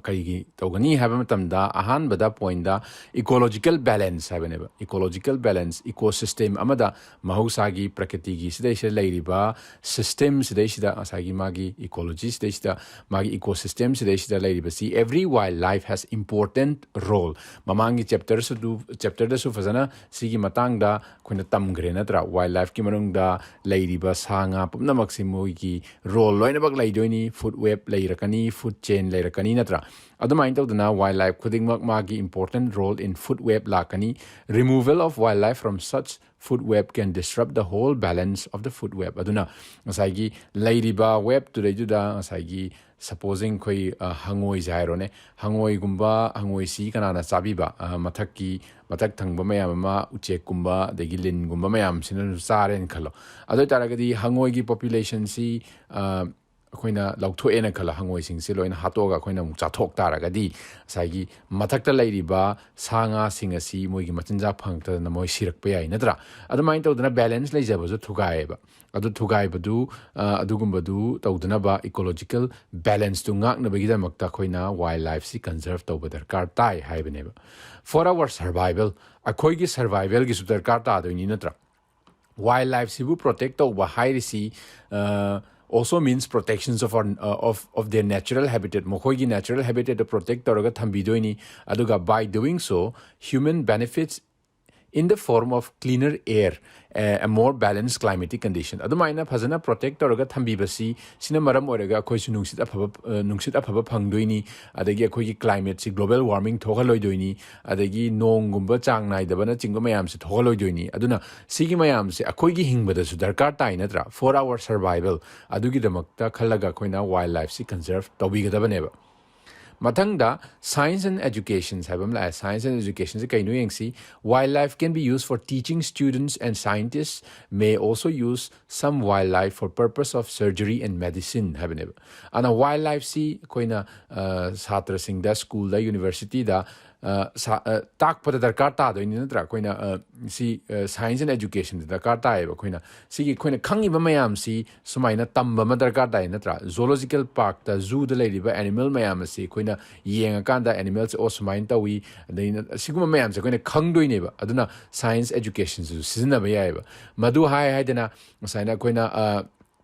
ꯀꯔꯤꯒꯤ ꯇꯧꯒꯅꯤ ꯍꯥꯏꯕ ꯃꯇꯝꯗ, ꯑꯍꯥꯟꯕꯗ ꯄꯣꯏꯟꯗ ꯏꯀꯣꯂꯣꯖꯤꯀꯦꯜ ꯕꯦꯂꯦꯟꯁ ꯍꯥꯏꯕꯅꯦꯕ꯫ ꯏꯀꯣꯂꯣꯖꯤꯀꯦꯜ ꯕꯦꯂꯦꯟꯁ, ꯏꯀꯣ ꯁꯤꯁꯇꯦꯝ ꯑꯃꯗ ꯃꯍꯧꯁꯥꯒꯤ ꯄ꯭ꯔꯀꯤꯇꯤꯒꯤ ꯁꯤꯗꯩꯁꯤꯗ ꯂꯩꯔꯤꯕ ꯁꯤꯁꯇꯦꯝ ꯁꯤꯗꯩꯁꯤꯗ, ꯉꯁꯥꯏꯒꯤ ꯃꯥꯒꯤ ꯏꯀꯣꯂꯣꯖꯤ ꯁꯤꯗꯩꯁꯤꯗ, ꯃꯥꯒꯤ ꯏꯀꯣ ꯁꯤꯁꯇꯦꯝ ꯁꯤꯗꯩꯁꯤꯗ ꯂꯩꯔꯤꯕꯁꯤ, every wildlife has important role꯫ ꯃꯃꯥꯡꯒꯤ ꯆꯦꯞꯇꯔꯁꯨ, ꯆꯦꯞꯇꯔꯗꯁꯨ ꯐꯖꯅ ꯁꯤꯒꯤ ꯃꯇꯥꯡꯗ ꯑꯩꯈꯣꯏꯅ ꯇꯝꯈ꯭ꯔꯦ ꯅꯠꯇ꯭ꯔꯥ? ꯋꯥꯏꯜ ꯂꯥꯏꯐꯀꯤ ꯃꯅꯨꯡꯗ ꯂꯩꯔꯤꯕ ꯁꯥ ꯉꯥ ꯄꯨꯝꯅꯃꯛꯁꯤ ꯃꯣꯏꯒꯤ ꯔꯣꯜ ꯂꯣꯏꯅꯃꯛ ꯂꯩꯗꯣꯏꯅꯤ꯫ ꯐꯨꯗ ꯋꯦꯕ ꯂꯩꯔꯛꯀꯅꯤ, ꯐꯨꯗ ꯆꯦꯟ ꯂꯩꯔꯛꯀꯅꯤ ꯅꯠꯇ꯭ꯔꯥ? ꯑꯗꯨꯃꯥꯏꯅ ꯇꯧꯗꯅ ꯋꯥꯏꯜ ꯂꯥꯏꯐ ꯈꯨꯗꯤꯡꯃꯛ ꯃꯥꯒꯤ important role in food web ꯂꯥꯛꯀꯅꯤ꯫ Removal of wildlife from such food web can disrupt the whole balance of the food web꯫ ꯑꯗꯨꯅ ꯉꯁꯥꯏꯒꯤ ꯂꯩꯔꯤꯕ ꯋꯦꯕꯇꯨꯗꯩꯗꯨꯗ ꯉꯁꯥꯏꯒꯤ Supposing ꯑꯩꯈꯣꯏ, ꯑ, ꯍꯉꯣꯏꯁꯦ ꯍꯥꯏꯔꯣꯅꯦ꯫ ꯍꯉꯣꯏꯒꯨꯝꯕ, ꯍꯉꯣꯏꯁꯤ ꯀꯅꯥꯅ ꯆꯥꯕꯤꯕ? ꯑ, ꯃꯊꯛꯀꯤ, ꯃꯊꯛ ꯊꯪꯕ ꯃꯌꯥꯝ ꯑꯃ, ꯎꯆꯦꯛꯀꯨꯝꯕ, ꯑꯗꯒꯤ ꯂꯤꯟꯒꯨꯝꯕ ꯃꯌꯥꯝꯁꯤꯅꯁꯨ ꯆꯥꯔꯦꯅ ꯈꯜꯂꯣ꯫ ꯑꯗꯨ ꯑꯣꯏ ꯇꯥꯔꯒꯗꯤ ꯍꯉꯣꯏꯒꯤ populationꯁꯤ, ꯑ, ꯑꯩꯈꯣꯏꯅ ꯂꯧꯊꯣꯛꯑꯦꯅ ꯈꯜꯂꯣ, ꯍꯉꯣꯏꯁꯤꯡꯁꯦ ꯂꯣꯏꯅ ꯍꯥꯠꯇꯣꯛꯑꯒ ꯑꯩꯈꯣꯏꯅ ꯑꯃꯨꯛ ꯆꯥꯊꯣꯛ ꯇꯥꯔꯒꯗꯤ, ꯉꯁꯥꯏꯒꯤ ꯃꯊꯛꯇ ꯂꯩꯔꯤꯕ ꯁꯥ ꯉꯥꯁꯤꯡ ꯑꯁꯤ ꯃꯣꯏꯒꯤ ꯃꯆꯤꯟꯖꯥꯛ ꯐꯪꯉꯛꯇꯗꯅ ꯃꯣꯏ ꯁꯤꯔꯛꯄ ꯌꯥꯏ, ꯅꯠꯇ꯭ꯔꯥ? ꯑꯗꯨꯃꯥꯏꯅ ꯇꯧꯗꯅ balance ꯂꯩꯖꯕꯁꯨ ꯊꯨꯒꯥꯏꯌꯦꯕ꯫ ꯑꯗꯨ ꯊꯨꯒꯥꯏꯕꯗꯨ, ꯑ, ꯑꯗꯨꯒꯨꯝꯕꯗꯨ ꯇꯧꯗꯅꯕ ecological balanceꯇꯨ ꯉꯥꯛꯅꯕꯒꯤꯗꯃꯛꯇ ꯑꯩꯈꯣꯏꯅ wild lifeꯁꯤ conserve ꯇꯧꯕ ꯗꯔꯀꯥꯔ ꯇꯥꯏ ꯍꯥꯏꯕꯅꯦꯕ꯫ For our survival, ꯑꯩꯈꯣꯏꯒꯤ survivalꯒꯤꯁꯨ ꯗꯔꯀꯥꯔ ꯇꯥꯗꯣꯏꯅꯤ, ꯅꯠꯇ꯭ꯔꯥ? Wild lifeꯁꯤꯕꯨ protect ꯇꯧꯕ ꯍꯥꯏꯔꯤꯁꯤ, ꯑ, also means protections of our, uh, of, of their natural habitat. ꯃꯈꯣꯏꯒꯤ natural habitatꯇ protect ꯇꯧꯔꯒ ꯊꯝꯕꯤꯗꯣꯏꯅꯤ꯫ ꯑꯗꯨꯒ by doing so, human benefits in the form of cleaner air, a more balanced climatic condition. ꯑꯗꯨꯃꯥꯏꯅ ꯐꯖꯅ protect ꯇꯧꯔꯒ ꯊꯝꯕꯤꯕꯁꯤ, ꯁꯤꯅ ꯃꯔꯝ ꯑꯣꯏꯔꯒ ꯑꯩꯈꯣꯏꯁꯨ ꯅꯨꯡꯁꯤꯠ ꯑꯐꯕ, ꯑ, ꯅꯨꯡꯁꯤꯠ ꯑꯐꯕ ꯐꯪꯗꯣꯏꯅꯤ, ꯑꯗꯒꯤ ꯑꯩꯈꯣꯏꯒꯤ climateꯁꯤ global warming ꯊꯣꯛꯍꯜꯂꯣꯏꯗꯣꯏꯅꯤ, ꯑꯗꯒꯤ ꯅꯣꯡꯒꯨꯝꯕ ꯆꯥꯡ ꯅꯥꯏꯗꯕꯅꯆꯤꯡꯕ ꯃꯌꯥꯝꯁꯦ ꯊꯣꯛꯍꯜꯂꯣꯏꯗꯣꯏꯅꯤ꯫ ꯑꯗꯨꯅ ꯁꯤꯒꯤ ꯃꯌꯥꯝꯁꯦ ꯑꯩꯈꯣꯏꯒꯤ ꯍꯤꯡꯕꯗꯁꯨ ꯗꯔꯀꯥꯔ ꯇꯥꯏ, ꯅꯠꯇ꯭ꯔꯥ? For our survival, ꯑꯗꯨꯒꯤꯗꯃꯛꯇ ꯈꯜꯂꯒ ꯑꯩꯈꯣꯏꯅ wild lifeꯁꯤ conserve ꯇꯧꯕꯤꯒꯗꯕꯅꯦꯕ꯫ ꯃꯊꯪꯗ science and education ꯍꯥꯏꯕ ꯑꯃ ꯂꯥꯛꯑꯦ꯫ Science and educationꯁꯦ ꯀꯩꯅꯣ ꯌꯦꯡꯁꯤ꯫ Wildlife can be used for teaching, students and scientists may also use some wildlife for purpose of surgery and medicine ꯍꯥꯏꯕꯅꯦꯕ꯫ ꯑꯗꯨꯅ wildlifeꯁꯤ ꯑꯩꯈꯣꯏꯅ, ꯑ, ꯁꯥꯇ꯭ꯔꯁꯤꯡꯗ schoolꯗ, universityꯗ, ꯑ, ꯁꯥ-, ꯑ, ꯇꯥꯛꯄꯗ ꯗꯔꯀꯥꯔ ꯇꯥꯗꯣꯏꯅꯤ, ꯅꯠꯇ꯭ꯔꯥ? ꯑꯩꯈꯣꯏꯅ, ꯑ, ꯁꯤ, ꯑ, science and educationꯗ ꯗꯔꯀꯥꯔ ꯇꯥꯏꯌꯦꯕ꯫ ꯑꯩꯈꯣꯏꯅ ꯁꯤꯒꯤ ꯑꯩꯈꯣꯏꯅ ꯈꯪꯉꯤꯕ ꯃꯌꯥꯝꯁꯤ ꯁꯨꯃꯥꯏꯅ ꯇꯝꯕ ꯑꯃ ꯗꯔꯀꯥꯔ ꯇꯥꯏ, ꯅꯠꯇ꯭ꯔꯥ? Zoological parkꯇ, zooꯗ ꯂꯩꯔꯤꯕ animal ꯃꯌꯥꯝ ꯑꯁꯤ ꯑꯩꯈꯣꯏꯅ ꯌꯦꯡꯉꯀꯥꯟꯗ animalꯁꯦ, ꯑꯣ, ꯁꯨꯃꯥꯏꯅ ꯇꯧꯏ, ꯑꯗꯩ ꯁꯤꯒꯨꯝꯕ ꯃꯌꯥꯝꯁꯦ ꯑꯩꯈꯣꯏꯅ ꯈꯪꯗꯣꯏꯅꯦꯕ꯫ ꯑꯗꯨꯅ science educationꯁꯤꯁꯨ ꯁꯤꯖꯤꯟꯅꯕ ꯌꯥꯏꯑꯕ꯫ ꯃꯗꯨ ꯍꯥꯏ ꯍꯥꯏꯗꯅ ꯉꯁꯥꯏꯅ ꯑꯩꯈꯣꯏꯅ, ꯑ,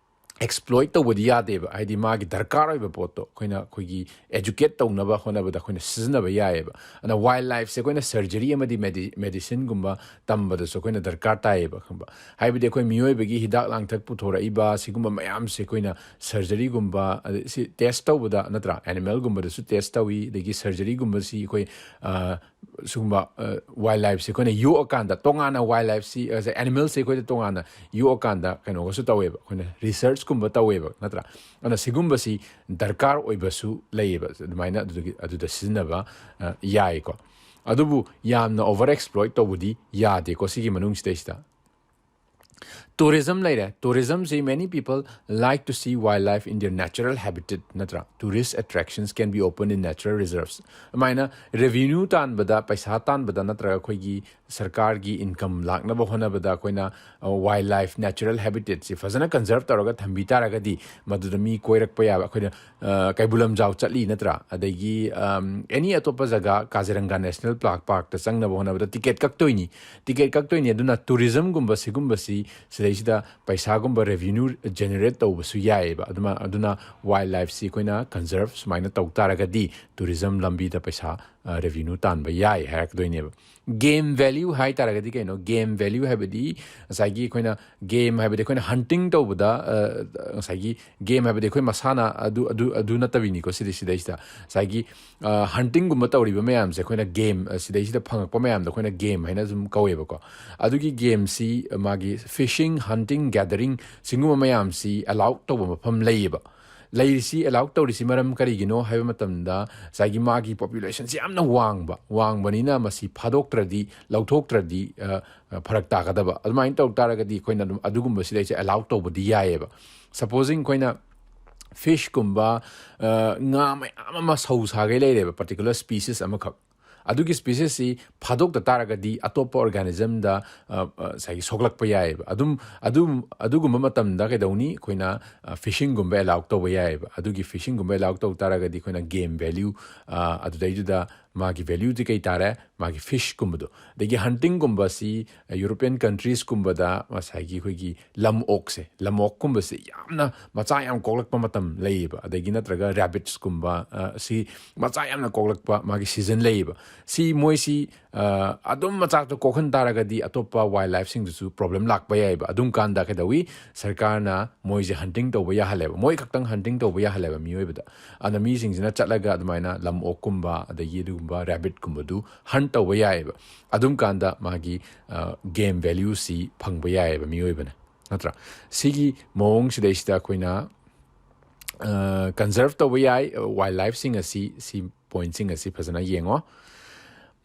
exploit ꯇꯧꯕꯗꯤ ꯌꯥꯗꯦꯕ꯫ ꯍꯥꯏꯗꯤ ꯃꯥꯒꯤ ꯗꯔꯀꯥꯔ ꯑꯣꯏꯕ ꯄꯣꯠꯇꯣ ꯑꯩꯈꯣꯏꯅ ꯑꯩꯈꯣꯏꯒꯤ educate ꯇꯧꯅꯕ ꯍꯣꯠꯅꯕꯗ ꯑꯩꯈꯣꯏꯅ ꯁꯤꯖꯤꯟꯅꯕ ꯌꯥꯏꯑꯕ꯫ ꯑꯗꯨꯅ wildlifeꯁꯦ ꯑꯩꯈꯣꯏꯅ surgery ꯑꯃꯗꯤ medi-, medicineꯒꯨꯝꯕ ꯇꯝꯕꯗꯁꯨ ꯑꯩꯈꯣꯏꯅ ꯗꯔꯀꯥꯔ ꯇꯥꯏꯌꯦꯕ, ꯈꯪꯕ? ꯍꯥꯏꯕꯗꯤ ꯑꯩꯈꯣꯏ ꯃꯤꯑꯣꯏꯕꯒꯤ ꯍꯤꯗꯥꯛ ꯂꯥꯡꯊꯛ ꯄꯨꯊꯣꯔꯛꯏꯕ ꯁꯤꯒꯨꯝꯕ ꯃꯌꯥꯝꯁꯦ ꯑꯩꯈꯣꯏꯅ surgeryꯒꯨꯝꯕ, ꯑꯗꯩ ꯁꯤ test ꯇꯧꯕꯗ, ꯅꯠꯇ꯭ꯔꯥ? Animalꯒꯨꯝꯕꯗꯁꯨ test ꯇꯧꯏ, ꯑꯗꯒꯤ surgeryꯒꯨꯝꯕꯁꯤ ꯑꯩꯈꯣꯏ, ꯑ, ꯁꯤꯒꯨꯝꯕ ꯋꯥꯏꯜ ꯂꯥꯏꯐꯁꯦ ꯑꯩꯈꯣꯏꯅ ꯌꯣꯛꯑꯀꯥꯟꯗ, ꯇꯣꯉꯥꯟꯅ ꯋꯥꯏꯜ ꯂꯥꯏꯐꯁꯤ, ꯑꯦꯅꯤꯃꯦꯜꯁꯦ ꯑꯩꯈꯣꯏꯗ ꯇꯣꯉꯥꯟꯅ ꯌꯣꯛꯑꯀꯥꯟꯗ ꯀꯩꯅꯣꯒꯁꯨ ꯇꯧꯋꯦꯕ, ꯑꯩꯈꯣꯏꯅ ꯔꯤꯁꯔꯆꯀꯨꯝꯕ ꯇꯧꯋꯦꯕ, ꯅꯠꯇ꯭ꯔꯥ? ꯑꯗꯨꯅ ꯁꯤꯒꯨꯝꯕꯁꯤ ꯗꯔꯀꯥꯔ ꯑꯣꯏꯕꯁꯨ ꯂꯩꯌꯦꯕ, ꯑꯗꯨꯃꯥꯏꯅ ꯑꯗꯨꯗꯒꯤ, ꯑꯗꯨꯗ ꯁꯤꯖꯤꯟꯅꯕ ꯑ, ꯌꯥꯏꯀꯣ꯫ ꯑꯗꯨꯕꯨ ꯌꯥꯝꯅ ꯑꯣꯚꯔ ꯑꯦꯛꯁꯄ꯭ꯂꯣꯏꯠ ꯇꯧꯕꯗꯤ ꯌꯥꯗꯦꯀꯣ ꯁꯤꯒꯤ ꯃꯅꯨꯡꯁꯤꯗꯩꯁꯤꯗ꯫ ꯇꯨꯔꯤꯖꯝ ꯂꯩꯔꯦ꯫ ꯇꯨꯔꯤꯖꯝꯁꯤ, many people like to see wildlife in their natural habitat, ꯅꯠꯇ꯭ꯔꯥ? Tourist attractions can be opened in natural reserves. ꯑꯗꯨꯃꯥꯏꯅ ꯔꯦꯚꯤꯅ꯭ꯌꯨ ꯇꯥꯟꯕꯗ, ꯄꯩꯁꯥ ꯇꯥꯟꯕꯗ, ꯅꯠꯇ꯭ꯔꯒ ꯑꯩꯈꯣꯏꯒꯤ ꯁꯔꯀꯥꯔꯒꯤ ꯏꯟꯀꯝ ꯂꯥꯛꯅꯕ ꯍꯣꯠꯅꯕꯗ ꯑꯩꯈꯣꯏꯅ ꯋꯥꯏꯜ ꯂꯥꯏꯐ, ꯅꯦꯆꯔꯦꯜ ꯍꯦꯕꯤꯇꯦꯠꯁꯤ ꯐꯖꯅ ꯀꯟꯖꯔꯞ ꯇꯧꯔꯒ ꯊꯝꯕꯤ ꯇꯥꯔꯒꯗꯤ, ꯃꯗꯨꯗ ꯃꯤ ꯀꯣꯏꯔꯛꯄ ꯌꯥꯕ, ꯑꯩꯈꯣꯏꯅ ꯑ, ꯀꯩꯕꯨꯜ ꯂꯝꯖꯥꯎ ꯆꯠꯂꯤ, ꯅꯠꯇ꯭ꯔꯥ? ꯑꯗꯒꯤ ꯑꯦꯅꯤ ꯑꯇꯣꯞꯄ ꯖꯒꯥ, ꯀꯥꯖꯤꯔꯪꯒꯥ ꯅꯦꯁꯅꯦꯜ ꯄꯥꯔꯛ, ꯄꯥꯔꯛꯇ ꯆꯪꯅꯕ ꯍꯣꯠꯅꯕꯗ ꯇꯤꯀꯦꯠ ꯀꯛꯇꯣꯏꯅꯤ꯫ ꯇꯤꯀꯦꯠ ꯀꯛꯇꯣꯏꯅꯤ꯫ ꯑꯗꯨꯅ ꯇꯨꯔꯤꯖꯝꯒꯨꯝꯕ ꯁꯤꯒꯨꯝꯕꯁꯤ ꯁꯤꯗꯩꯁꯤꯗ ꯄꯩꯁꯥꯒꯨꯝꯕ ꯔꯦꯚꯤꯅ꯭ꯌꯨ ꯖꯦꯅꯦꯔꯦꯠ ꯇꯧꯕꯁꯨ ꯌꯥꯏꯑꯕ꯫ ꯑꯗꯨꯃ-, ꯑꯗꯨꯅ ꯋꯥꯏꯜ ꯂꯥꯏꯐꯁꯤ ꯑꯩꯈꯣꯏꯅ ꯀꯟꯖꯔꯞ ꯁꯨꯃꯥꯏꯅ ꯇꯧ ꯇꯥꯔꯒꯗꯤ ꯇꯨꯔꯤꯖꯝ ꯂꯝꯕꯤꯗ ꯄꯩꯁꯥ, ꯑ, ꯔꯦꯚꯤꯅ꯭ꯌꯨ ꯇꯥꯟꯕ ꯌꯥꯏ ꯍꯥꯏꯔꯛꯀꯗꯣꯏꯅꯦꯕ꯫ ꯒꯦꯝ ꯚꯦꯂ꯭ꯌꯨ ꯍꯥꯏ ꯇꯥꯔꯒꯗꯤ ꯀꯩꯅꯣ? ꯒꯦꯝ ꯚꯦꯂ꯭ꯌꯨ ꯍꯥꯏꯕꯗꯤ ꯉꯁꯥꯏꯒꯤ ꯑꯩꯈꯣꯏꯅ, ꯒꯦꯝ ꯍꯥꯏꯕꯗꯤ ꯑꯩꯈꯣꯏꯅ ꯍꯟꯇꯤꯡ ꯇꯧꯕꯗ, ꯑ, ꯉꯁꯥꯏꯒꯤ ꯒꯦꯝ ꯍꯥꯏꯕꯗꯤ ꯑꯩꯈꯣꯏ ꯃꯁꯥꯟꯅ ꯑꯗꯨ, ꯑꯗꯨ, ꯑꯗꯨ ꯅꯠꯇꯕꯤꯅꯤꯀꯣ꯫ ꯁꯤꯗꯤ, ꯁꯤꯗꯩꯁꯤꯗ ꯉꯁꯥꯏꯒꯤ, ꯑ, ꯍꯟꯇꯤꯡꯒꯨꯝꯕ ꯇꯧꯔꯤꯕ ꯃꯌꯥꯝꯁꯦ ꯑꯩꯈꯣꯏꯅ ꯒꯦꯝ, ꯑ, ꯁꯤꯗꯩꯁꯤꯗ ꯐꯪꯉꯛꯄ ꯃꯌꯥꯝꯗꯣ ꯑꯩꯈꯣꯏꯅ ꯒꯦꯝ ꯍꯥꯏꯅ ꯑꯗꯨꯝ ꯀꯧꯋꯦꯕꯀꯣ꯫ ꯑꯗꯨꯒꯤ ꯒꯦꯝꯁꯤ ꯃꯥꯒꯤ ꯐꯤꯁꯤꯡ, ꯍꯟꯇꯤꯡ, ꯒꯦꯗꯔꯤꯡ, ꯁꯤꯒꯨꯝꯕ ꯃꯌꯥꯝꯁꯤ ꯑꯦꯂꯥꯎ ꯇꯧꯕ ꯃꯐꯝ ꯂꯩꯌꯦꯕ꯫ ꯂꯩꯔꯤꯁꯤ, ꯑꯦꯂꯥꯎ ꯇꯧꯔꯤꯁꯤ ꯃꯔꯝ ꯀꯔꯤꯒꯤꯅꯣ ꯍꯥꯏꯕ ꯃꯇꯝꯗ, ꯉꯁꯥꯏꯒꯤ ꯃꯥꯒꯤ ꯄꯣꯄꯨꯂꯦꯁꯟꯁꯤ ꯌꯥꯝꯅ ꯋꯥꯡꯕ, ꯋꯥꯡꯕꯅꯤꯅ ꯃꯁꯤ ꯐꯥꯗꯣꯛꯇ꯭ꯔꯗꯤ, ꯂꯧꯊꯣꯛꯇ꯭ꯔꯗꯤ, ꯑ, ꯑ, ꯐꯔꯛ ꯇꯥꯒꯗꯕ꯫ ꯑꯗꯨꯃꯥꯏꯅ ꯇꯧ ꯇꯥꯔꯒꯗꯤ ꯑꯩꯈꯣꯏꯅ ꯑꯗꯨꯝ ꯑꯗꯨꯒꯨꯝꯕꯁꯤꯗꯩꯁꯦ ꯑꯦꯂꯥꯎ ꯇꯧꯕꯗꯤ ꯌꯥꯏꯑꯕ꯫ Supposing ꯑꯩꯈꯣꯏꯅ ꯐꯤꯁꯀꯨꯝꯕ, ꯑ, ꯉꯥ ꯃꯌꯥꯝ ꯑꯃ ꯁꯧ ꯁꯥꯒꯩ ꯂꯩꯔꯦꯕ, ꯄꯥꯔꯇꯤꯀꯨꯂꯔ ꯁ꯭ꯄꯤꯁꯤꯁ ꯑꯃꯈꯛ꯫ ꯑꯗꯨꯒꯤ ꯁ꯭ꯄꯤꯁꯤꯁꯁꯤ ꯐꯥꯗꯣꯛꯇ ꯇꯥꯔꯒꯗꯤ ꯑꯇꯣꯞꯄ ꯑꯣꯔꯒꯥꯅꯤꯖꯝꯗ, ꯑ, ꯑ, ꯉꯁꯥꯏꯒꯤ ꯁꯣꯛꯂꯛꯄ ꯌꯥꯏꯑꯕ꯫ ꯑꯗꯨꯝ, ꯑꯗꯨꯝ, ꯑꯗꯨꯒꯨꯝꯕ ꯃꯇꯝꯗ ꯀꯩꯗꯧꯅꯤ? ꯑꯩꯈꯣꯏꯅ, ꯑ, ꯐꯤꯁꯤꯡꯒꯨꯝꯕ ꯑꯦꯂꯥꯎ ꯇꯧꯕ ꯌꯥꯏꯑꯕ꯫ ꯑꯗꯨꯒꯤ ꯐꯤꯁꯤꯡꯒꯨꯝꯕ ꯑꯦꯂꯥꯎ ꯇꯧ ꯇꯥꯔꯒꯗꯤ ꯑꯩꯈꯣꯏꯅ ꯒꯦꯝ ꯚꯦꯂ꯭ꯌꯨ, ꯑ, ꯑꯗꯨꯗꯩꯗꯨꯗ ꯃꯥꯒꯤ ꯚꯦꯂ꯭ꯌꯨꯗꯤ ꯀꯩ ꯇꯥꯔꯦ? ꯃꯥꯒꯤ ꯐꯤꯁꯀꯨꯝꯕꯗꯣ꯫ ꯑꯗꯒꯤ ꯍꯟꯇꯤꯡꯒꯨꯝꯕꯁꯤ ꯌꯨꯔꯣꯄꯤꯌꯟ ꯀꯟꯇ꯭ꯔꯤꯁꯀꯨꯝꯕꯗ ꯉꯁꯥꯏꯒꯤ ꯑꯩꯈꯣꯏꯒꯤ ꯂꯝ ꯑꯣꯛꯁꯦ, ꯂꯝ ꯑꯣꯛꯀꯨꯝꯕꯁꯦ ꯌꯥꯝꯅ ꯃꯆꯥ ꯌꯥꯝ ꯀꯣꯛꯂꯛꯄ ꯃꯇꯝ ꯂꯩꯌꯦꯕ, ꯑꯗꯒꯤ ꯅꯠꯇ꯭ꯔꯒ ꯔꯦꯕꯤꯠꯁꯀꯨꯝꯕ, ꯑ, ꯁꯤ ꯃꯆꯥ ꯌꯥꯝꯅ ꯀꯣꯛꯂꯛꯄ ꯃꯥꯒꯤ ꯁꯤꯖꯟ ꯂꯩꯌꯦꯕ꯫ ꯁꯤ ꯃꯣꯏꯁꯤ, ꯑ, ꯑꯗꯨꯝ ꯃꯆꯥꯛꯇꯣ ꯀꯣꯛꯍꯟ ꯇꯥꯔꯒꯗꯤ ꯑꯇꯣꯞꯄ ꯋꯥꯏꯜ ꯂꯥꯏꯐꯁꯤꯡꯗꯁꯨ ꯄ꯭ꯔꯣꯕ꯭ꯂꯦꯝ ꯂꯥꯛꯄ ꯌꯥꯏꯌꯦꯕ꯫ ꯑꯗꯨꯝ ꯀꯥꯟꯗ ꯀꯩꯗꯧꯏ? ꯁꯔꯀꯥꯔꯅ ꯃꯣꯏꯁꯦ ꯍꯟꯇꯤꯡ ꯇꯧꯕ ꯌꯥꯍꯜꯂꯦꯕ, ꯃꯣꯏ ꯈꯛꯇꯪ ꯍꯟꯇꯤꯡ ꯇꯧꯕ ꯌꯥꯍꯜꯂꯦꯕ ꯃꯤꯑꯣꯏꯕꯗ꯫ ꯑꯗꯨꯅ ꯃꯤꯁꯤꯡꯁꯤꯅ ꯆꯠꯂꯒ ꯑꯗꯨꯃꯥꯏꯅ ꯂꯝ ꯑꯣꯛꯀꯨꯝꯕ ꯑꯗꯒꯤ ꯑꯗꯨꯒꯨꯝꯕ ꯔꯦꯕꯤꯠꯀꯨꯝꯕꯗꯨ ꯍꯟ ꯇꯧꯕ ꯌꯥꯏꯌꯦꯕ꯫ ꯑꯗꯨꯝ ꯀꯥꯟꯗ ꯃꯥꯒꯤ ꯒꯦꯝ ꯚꯦꯂ꯭ꯌꯨꯁꯤ ꯐꯪꯕ ꯌꯥꯏꯌꯦꯕ ꯃꯤꯑꯣꯏꯕꯅ, ꯅꯠꯇ꯭ꯔꯥ? ꯁꯤꯒꯤ ꯃꯑꯣꯡꯁꯤꯗꯩꯁꯤꯗ ꯑꯩꯈꯣꯏꯅ ꯀꯟꯖꯔꯚ ꯇꯧꯕ ꯌꯥꯏ ꯋꯥꯏꯜ ꯂꯥꯏꯐꯁꯤꯡ ꯑꯁꯤ꯫ ꯁꯤ ꯄꯣꯏꯟꯠꯁꯤꯡ ꯑꯁꯤ ꯐꯖꯅ ꯌꯦꯡꯉꯣ꯫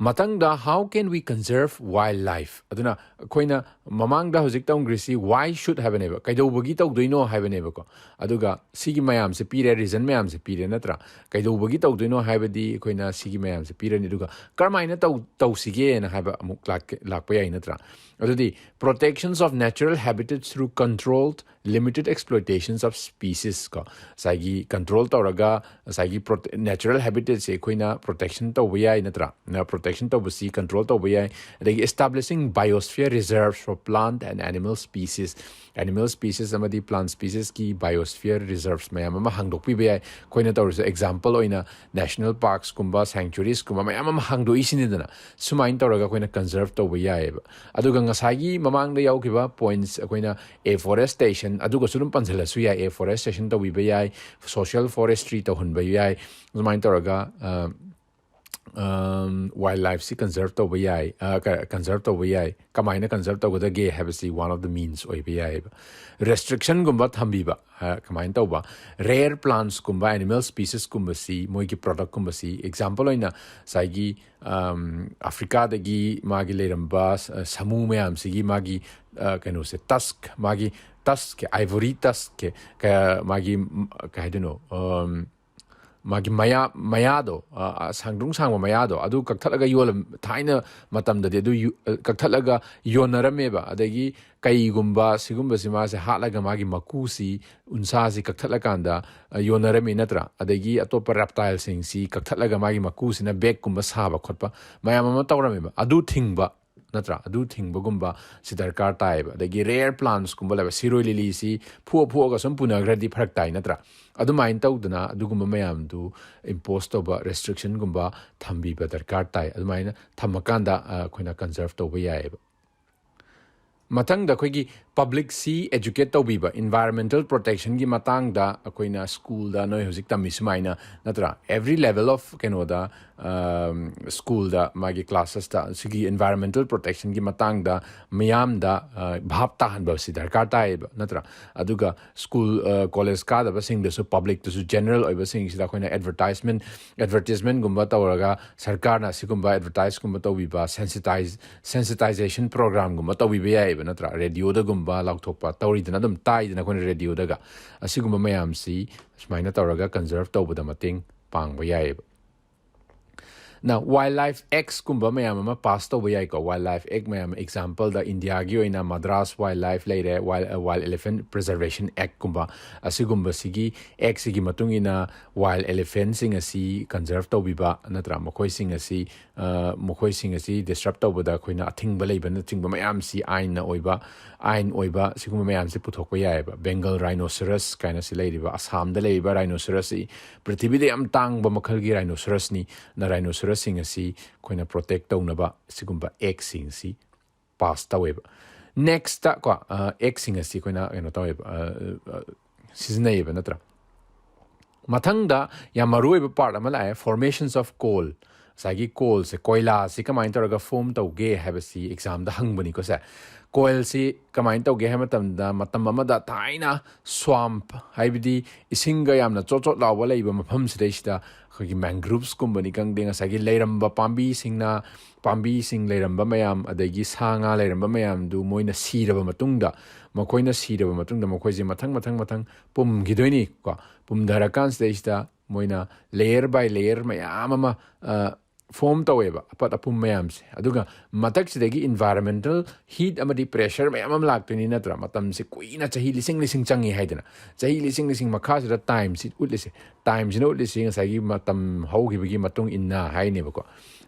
ꯃꯊꯪꯗ, how can we conserve wildlife? ꯑꯗꯨꯅ ꯑꯩꯈꯣꯏꯅ ꯃꯃꯥꯡꯗ ꯍꯧꯖꯤꯛ ꯇꯧꯈ꯭ꯔꯤꯁꯤ why should ꯍꯥꯏꯕꯅꯦꯕ, ꯀꯩꯗꯧꯕꯒꯤ ꯇꯧꯗꯣꯏꯅꯣ ꯍꯥꯏꯕꯅꯦꯕꯀꯣ꯫ ꯑꯗꯨꯒ ꯁꯤꯒꯤ ꯃꯌꯥꯝꯁꯦ ꯄꯤꯔꯦ, ꯔꯤꯖꯟ ꯃꯌꯥꯝꯁꯦ ꯄꯤꯔꯦ, ꯅꯠꯇ꯭ꯔꯥ? ꯀꯩꯗꯧꯕꯒꯤ ꯇꯧꯗꯣꯏꯅꯣ ꯍꯥꯏꯕꯗꯤ ꯑꯩꯈꯣꯏꯅ ꯁꯤꯒꯤ ꯃꯌꯥꯝꯁꯦ ꯄꯤꯔꯅꯤ, ꯑꯗꯨꯒ ꯀꯔꯝꯍꯥꯏꯅ ꯇꯧ ꯇꯧꯁꯤꯒꯦꯅ ꯍꯥꯏꯕ ꯑꯃꯨꯛ ꯂꯥꯛꯀꯦ ꯂꯥꯛꯄ ꯌꯥꯏ, ꯅꯠꯇ꯭ꯔꯥ? ꯑꯗꯨꯗꯤ protections of natural habitats through controlled limited exploitations of species ꯀꯣ, ꯉꯁꯥꯏꯒꯤ ꯀꯟꯇ꯭ꯔꯣꯜ ꯇꯧꯔꯒ ꯉꯁꯥꯏꯒꯤ ꯅꯦꯆꯔꯦꯜ ꯍꯦꯕꯤꯇꯦꯠꯁꯦ ꯑꯩꯈꯣꯏꯅ ꯄ꯭ꯔꯣꯇꯦꯛꯁꯟ ꯇꯧꯕ ꯌꯥꯏ, ꯅꯠꯇ꯭ꯔꯥ? ꯄ꯭ꯔꯣꯇꯦꯛꯁꯟ ꯇꯧꯕꯁꯤ ꯀꯟꯇ꯭ꯔꯣꯜ ꯇꯧꯕ ꯌꯥꯏ꯫ ꯑꯗꯒꯤ establishing biosphere reserves for plant and animal species, animal species ꯑꯃꯗꯤ plant speciesꯀꯤ biosphere reserves ꯃꯌꯥꯝ ꯑꯃ ꯍꯥꯡꯗꯣꯛꯄꯤꯕ ꯌꯥꯏ꯫ ꯑꯩꯈꯣꯏꯅ ꯇꯧꯔꯤꯁꯦ ꯑꯦꯛꯖꯥꯝꯄꯜ ꯑꯣꯏꯅ ꯅꯦꯁꯅꯦꯜ ꯄꯥꯔꯛꯁꯀꯨꯝꯕ, ꯁꯦꯡꯆꯨꯔꯤꯁꯀꯨꯝꯕ ꯃꯌꯥꯝ ꯑꯃ ꯍꯥꯡꯗꯣꯛꯏꯁꯤꯅꯤꯗꯅ꯫ ꯁꯨꯃꯥꯏꯅ ꯇꯧꯔꯒ ꯑꯩꯈꯣꯏꯅ ꯀꯟꯖꯔꯚ ꯇꯧꯕ ꯌꯥꯏꯌꯦꯕ꯫ ꯑꯗꯨꯒ ꯉꯁꯥꯏꯒꯤ ꯃꯃꯥꯡꯗ ꯌꯥꯎꯈꯤꯕ ꯄꯣꯏꯟꯠꯁ, ꯑꯩꯈꯣꯏꯅ afforestation, ꯑꯗꯨꯒꯁꯨ ꯑꯗꯨꯝ ꯄꯟꯁꯤꯜꯂꯁꯨ ꯌꯥꯏ꯫ Afforestation ꯇꯧꯕꯤꯕ ꯌꯥꯏ, social forestry ꯇꯧꯍꯟꯕ ꯌꯥꯏ꯫ ꯑꯗꯨꯃꯥꯏꯅ ꯇꯧꯔꯒ, ꯑ, ꯋꯥꯏꯜ ꯂꯥꯏꯐꯁꯤ ꯀꯟꯖꯔꯚ ꯇꯧꯕ ꯌꯥꯏ, ꯀꯟꯖꯔꯚ ꯇꯧꯕ ꯌꯥꯏ꯫ ꯀꯃꯥꯏꯅ ꯀꯟꯖꯔꯚ ꯇꯧꯒꯗꯒꯦ ꯍꯥꯏꯕꯁꯤ one of the means ꯑꯣꯏꯕ ꯌꯥꯏꯑꯕ꯫ ꯔꯦꯁꯇ꯭ꯔꯤꯛꯁꯟꯒꯨꯝꯕ ꯊꯝꯕꯤꯕ, ꯀꯃꯥꯏꯅ ꯇꯧꯕ? ꯔꯦꯌꯔ ꯄ꯭ꯂꯥꯟꯠꯁꯀꯨꯝꯕ, ꯑꯦꯅꯤꯃꯦꯜ ꯁ꯭ꯄꯤꯁꯤꯁꯀꯨꯝꯕꯁꯤ, ꯃꯣꯏꯒꯤ ꯄ꯭ꯔꯗꯛꯀꯨꯝꯕꯁꯤ, ꯑꯦꯛꯖꯥꯝꯄꯜ ꯑꯣꯏꯅ ꯉꯁꯥꯏꯒꯤ ꯑꯐ꯭ꯔꯤꯀꯥꯗꯒꯤ ꯃꯥꯒꯤ ꯂꯩꯔꯝꯕ ꯁꯥꯃꯨ ꯃꯌꯥꯝꯁꯤꯒꯤ ꯃꯥꯒꯤ ꯀꯩꯅꯣꯁꯦ, ꯇꯁꯛ, ꯃꯥꯒꯤ ꯇꯁꯛ, ꯑꯥꯏꯚꯣꯔꯤ ꯇꯁꯛ, ꯃꯥꯒꯤ, ꯀꯩ ꯍꯥꯏꯗꯣꯏꯅꯣ, ꯃꯥꯒꯤ ꯃꯌꯥ ꯃꯌꯥꯗꯣ, ꯑ, ꯑ, ꯁꯥꯡꯗ꯭ꯔꯨꯡ ꯁꯥꯡꯕ ꯃꯌꯥꯗꯣ ꯑꯗꯨ ꯀꯛꯊꯠꯂꯒ ꯌꯣꯜꯂꯝ ꯊꯥꯏꯅ ꯃꯇꯝꯗꯗꯤ ꯑꯗꯨ ꯌꯨ-, ꯑ, ꯀꯛꯊꯠꯂꯒ ꯌꯣꯟꯅꯔꯝꯃꯦꯕ꯫ ꯑꯗꯒꯤ ꯀꯩꯒꯨꯝꯕ ꯁꯤꯒꯨꯝꯕꯁꯤ ꯃꯥꯁꯦ ꯍꯥꯠꯂꯒ ꯃꯥꯒꯤ ꯃꯀꯨꯁꯤ, ꯎꯟꯁꯥꯁꯤ ꯀꯛꯊꯠꯂꯀꯥꯟꯗ, ꯑ, ꯌꯣꯟꯅꯔꯝꯃꯤ ꯅꯠꯇ꯭ꯔꯥ? ꯑꯗꯒꯤ ꯑꯇꯣꯞꯄ reptileꯁꯤꯡꯁꯤ ꯀꯛꯊꯠꯂꯒ ꯃꯥꯒꯤ ꯃꯀꯨꯁꯤꯅ bagꯀꯨꯝꯕ ꯁꯥꯕ ꯈꯣꯠꯄ ꯃꯌꯥꯝ ꯑꯃ ꯇꯧꯔꯝꯃꯦꯕ꯫ ꯑꯗꯨ ꯊꯤꯡꯕ ꯅꯠꯇ꯭ꯔꯥ? ꯑꯗꯨ ꯊꯤꯡꯕꯒꯨꯝꯕ ꯁꯤ ꯗꯔꯀꯥꯔ ꯇꯥꯏꯌꯦꯕ꯫ ꯑꯗꯒꯤ rare plantꯁꯀꯨꯝꯕ ꯂꯩꯕ, ꯁꯤꯔꯣꯏ ꯂꯤꯂꯤꯁꯤ ꯐꯨꯑ ꯐꯨꯑꯒ ꯁꯨꯝ ꯄꯨꯅꯈ꯭ꯔꯗꯤ ꯐꯔꯛ ꯇꯥꯏ ꯅꯠꯇ꯭ꯔꯥ? ꯑꯗꯨꯃꯥꯏꯅ ꯇꯧꯗꯅ ꯑꯗꯨꯒꯨꯝꯕ ꯃꯌꯥꯝꯗꯨ impose ꯇꯧꯕ, restrictionꯒꯨꯝꯕ ꯊꯝꯕꯤꯕ ꯗꯔꯀꯥꯔ ꯇꯥꯏ꯫ ꯑꯗꯨꯃꯥꯏꯅ ꯊꯝꯃꯀꯥꯟꯗ, ꯑ, ꯑꯩꯈꯣꯏꯅ conserve ꯇꯧꯕ ꯌꯥꯏꯌꯦꯕ꯫ ꯃꯊꯪꯗ ꯑꯩꯈꯣꯏꯒꯤ publicꯁꯤ educate ꯇꯧꯕꯤꯕ, environmental protectionꯒꯤ ꯃꯇꯥꯡꯗ ꯑꯩꯈꯣꯏꯅ schoolꯗ ꯅꯣꯏ ꯍꯧꯖꯤꯛ ꯇꯝꯃꯤ ꯁꯨꯃꯥꯏꯅ ꯅꯠꯇ꯭ꯔꯥ? Every level of ꯀꯩꯅꯣꯗ, ꯑꯝ, schoolꯗ ꯃꯥꯒꯤ classesꯇ ꯁꯤꯒꯤ environmental protectionꯒꯤ ꯃꯇꯥꯡꯗ ꯃꯤꯌꯥꯝꯗ, ꯑ, ꯚꯥꯞ ꯇꯥꯍꯟꯕꯁꯤ ꯗꯔꯀꯥꯔ ꯇꯥꯏꯌꯦꯕ ꯅꯠꯇ꯭ꯔꯥ? ꯑꯗꯨꯒ school, ꯑ, college ꯀꯥꯗꯕꯁꯤꯡꯗꯁꯨ, publicꯇꯁꯨ, general ꯑꯣꯏꯕꯁꯤꯡꯁꯤꯗ ꯑꯩꯈꯣꯏꯅ advertisement, advertisementꯒꯨꯝꯕ ꯇꯧꯔꯒ ꯁꯔꯀꯥꯔꯅ ꯑꯁꯤꯒꯨꯝꯕ advertiseꯀꯨꯝꯕ ꯇꯧꯕꯤꯕ, sensitize, sensitization programꯒꯨꯝꯕ ꯇꯧꯕꯤꯕ ꯌꯥꯏꯌꯦꯕ ꯅꯠꯇ꯭ꯔꯥ? Radioꯗꯒꯨꯝꯕ ꯂꯥꯎꯊꯣꯛꯄ ꯇꯧꯔꯤꯗꯅ, ꯑꯗꯨꯝ ꯇꯥꯏꯗꯅ ꯑꯩꯈꯣꯏꯅ radioꯗꯒ꯫ ꯑꯁꯤꯒꯨꯝꯕ ꯃꯌꯥꯝꯁꯤ ꯁꯨꯃꯥꯏꯅ ꯇꯧꯔꯒ conserve ꯇꯧꯕꯗ ꯃꯇꯦꯡ ꯄꯥꯡꯕ ꯌꯥꯏꯌꯦꯕ꯫ Now, Wildlife Actsꯀꯨꯝꯕ ꯃꯌꯥꯝ ꯑꯃ pass ꯇꯧꯕ ꯌꯥꯏꯀꯣ꯫ Wildlife Act ꯃꯌꯥꯝ, exampleꯗ Indiaꯒꯤ ꯑꯣꯏꯅ Madras Wildlife ꯂꯩꯔꯦ, Wild, Wild Elephant Preservation Actꯀꯨꯝꯕ꯫ ꯑꯁꯤꯒꯨꯝꯕꯁꯤꯒꯤ actꯁꯤꯒꯤ ꯃꯇꯨꯡ ꯏꯟꯅ wild elephantꯁꯤꯡ ꯑꯁꯤ conserve ꯇꯧꯕꯤꯕ ꯅꯠꯇ꯭ꯔꯥ? ꯃꯈꯣꯏꯁꯤꯡ ꯑꯁꯤ, ꯑ, ꯃꯈꯣꯏꯁꯤꯡ ꯑꯁꯤ disturb ꯇꯧꯕꯗ ꯑꯩꯈꯣꯏꯅ ꯑꯊꯤꯡꯕ ꯂꯩꯕꯅꯆꯤꯡꯕ ꯃꯌꯥꯝꯁꯤ ꯑꯥꯏꯟꯅ ꯑꯣꯏꯕ, ꯑꯥꯏꯟ ꯑꯣꯏꯕ ꯁꯤꯒꯨꯝꯕ ꯃꯌꯥꯝꯁꯤ ꯄꯨꯊꯣꯛꯄ ꯌꯥꯏꯑꯕ꯫ Bengal rhinoceros ꯀꯥꯏꯅ ꯁꯤ ꯂꯩꯔꯤꯕ, ꯑꯁꯥꯝꯗ ꯂꯩꯔꯤꯕ rhinoceros ꯁꯤ ꯄ꯭ꯔꯤꯊꯤꯕꯤꯗ ꯌꯥꯝ ꯇꯥꯡꯕ ꯃꯈꯜꯒꯤ rhinocerosꯅꯤ꯫ ꯅ rhinocerosꯁꯤꯡ ꯑꯁꯤ ꯑꯩꯈꯣꯏꯅ protect ꯇꯧꯅꯕ ꯁꯤꯒꯨꯝꯕ actꯁꯤꯡ ꯑꯁꯤ pass ꯇꯧꯋꯦꯕ꯫ Nextꯇ ꯀꯣ, ꯑ, actꯁꯤꯡ ꯑꯁꯤ ꯑꯩꯈꯣꯏꯅ ꯀꯩꯅꯣ ꯇꯧꯋꯦꯕ, ꯑ, ꯑ, ꯁꯤꯖꯤꯟꯅꯩꯌꯦꯕ ꯅꯠꯇ꯭ꯔꯥ? ꯃꯊꯪꯗ ꯌꯥꯝ ꯃꯔꯨ ꯑꯣꯏꯕ part ꯑꯃ ꯂꯥꯛꯑꯦ, formations of coal꯫ ꯉꯁꯥꯏꯒꯤ coalꯁꯦ, ꯀꯣꯏꯂꯥꯁꯤ ꯀꯃꯥꯏꯅ ꯇꯧꯔꯒ form ꯇꯧꯒꯦ ꯍꯥꯏꯕꯁꯤ examꯗ ꯍꯪꯕꯅꯤꯀꯣ ꯁꯦ꯫ Coalꯁꯤ ꯀꯃꯥꯏꯅ ꯇꯧꯒꯦ ꯍꯥꯏꯕ ꯃꯇꯝꯗ, ꯃꯇꯝ ꯑꯃꯗ ꯊꯥꯏꯅ swamp, ꯍꯥꯏꯕꯗꯤ ꯏꯁꯤꯡꯒ ꯌꯥꯝꯅ ꯆꯣꯠ ꯆꯣꯠ ꯂꯥꯎꯕ ꯂꯩꯕ ꯃꯐꯝꯁꯤꯗꯩꯁꯤꯗ ꯑꯩꯈꯣꯏꯒꯤ mangroves ꯀꯨꯝꯕꯅꯤ ꯈꯪꯗꯦ, ꯉꯁꯥꯏꯒꯤ ꯂꯩꯔꯝꯕ ꯄꯥꯝꯕꯤꯁꯤꯡꯅ, ꯄꯥꯝꯕꯤꯁꯤꯡ ꯂꯩꯔꯝꯕ ꯃꯌꯥꯝ, ꯑꯗꯒꯤ ꯁꯥ ꯉꯥ ꯂꯩꯔꯝꯕ ꯃꯌꯥꯝꯗꯨ ꯃꯣꯏꯅ ꯁꯤꯔꯕ ꯃꯇꯨꯡꯗ, ꯃꯈꯣꯏꯅ ꯁꯤꯔꯕ ꯃꯇꯨꯡꯗ ꯃꯈꯣꯏꯁꯦ ꯃꯊꯪ, ꯃꯊꯪ, ꯃꯊꯪ ꯄꯨꯝꯈꯤꯗꯣꯏꯅꯤ ꯀꯣ꯫ ꯄꯨꯝꯊꯔꯀꯥꯟꯁꯤꯗꯩꯁꯤꯗ ꯃꯣꯏꯅ layer by layer ꯃꯌꯥꯝ ꯑꯃ form ꯇꯧꯋꯦꯕ, ꯑꯄꯠ ꯑꯄꯨꯝ ꯃꯌꯥꯝꯁꯦ꯫ ꯑꯗꯨꯒ ꯃꯊꯛꯁꯤꯗꯒꯤ environmental heat ꯑꯃꯗꯤ pressure ꯃꯌꯥꯝ ꯑꯃ ꯂꯥꯛꯇꯣꯏꯅꯤ, ꯅꯠꯇ꯭ꯔꯥ? ꯃꯇꯝꯁꯦ ꯀꯨꯏꯅ, ꯆꯍꯤ ꯂꯤꯁꯤꯡ ꯂꯤꯁꯤꯡ ꯆꯪꯉꯤ ꯍꯥꯏꯗꯅ, ꯆꯍꯤ ꯂꯤꯁꯤꯡ ꯂꯤꯁꯤꯡ ꯃꯈꯥꯁꯤꯗ timeꯁꯤ ꯎꯠꯂꯤꯁꯦ, timeꯁꯤꯅ ꯎꯠꯂꯤꯁꯤ ꯉꯁꯥꯏꯒꯤ ꯃꯇꯝ ꯍꯧꯈꯤꯕꯒꯤ ꯃꯇꯨꯡ ꯏꯟꯅ ꯍꯥꯏꯅꯦꯕꯀꯣ꯫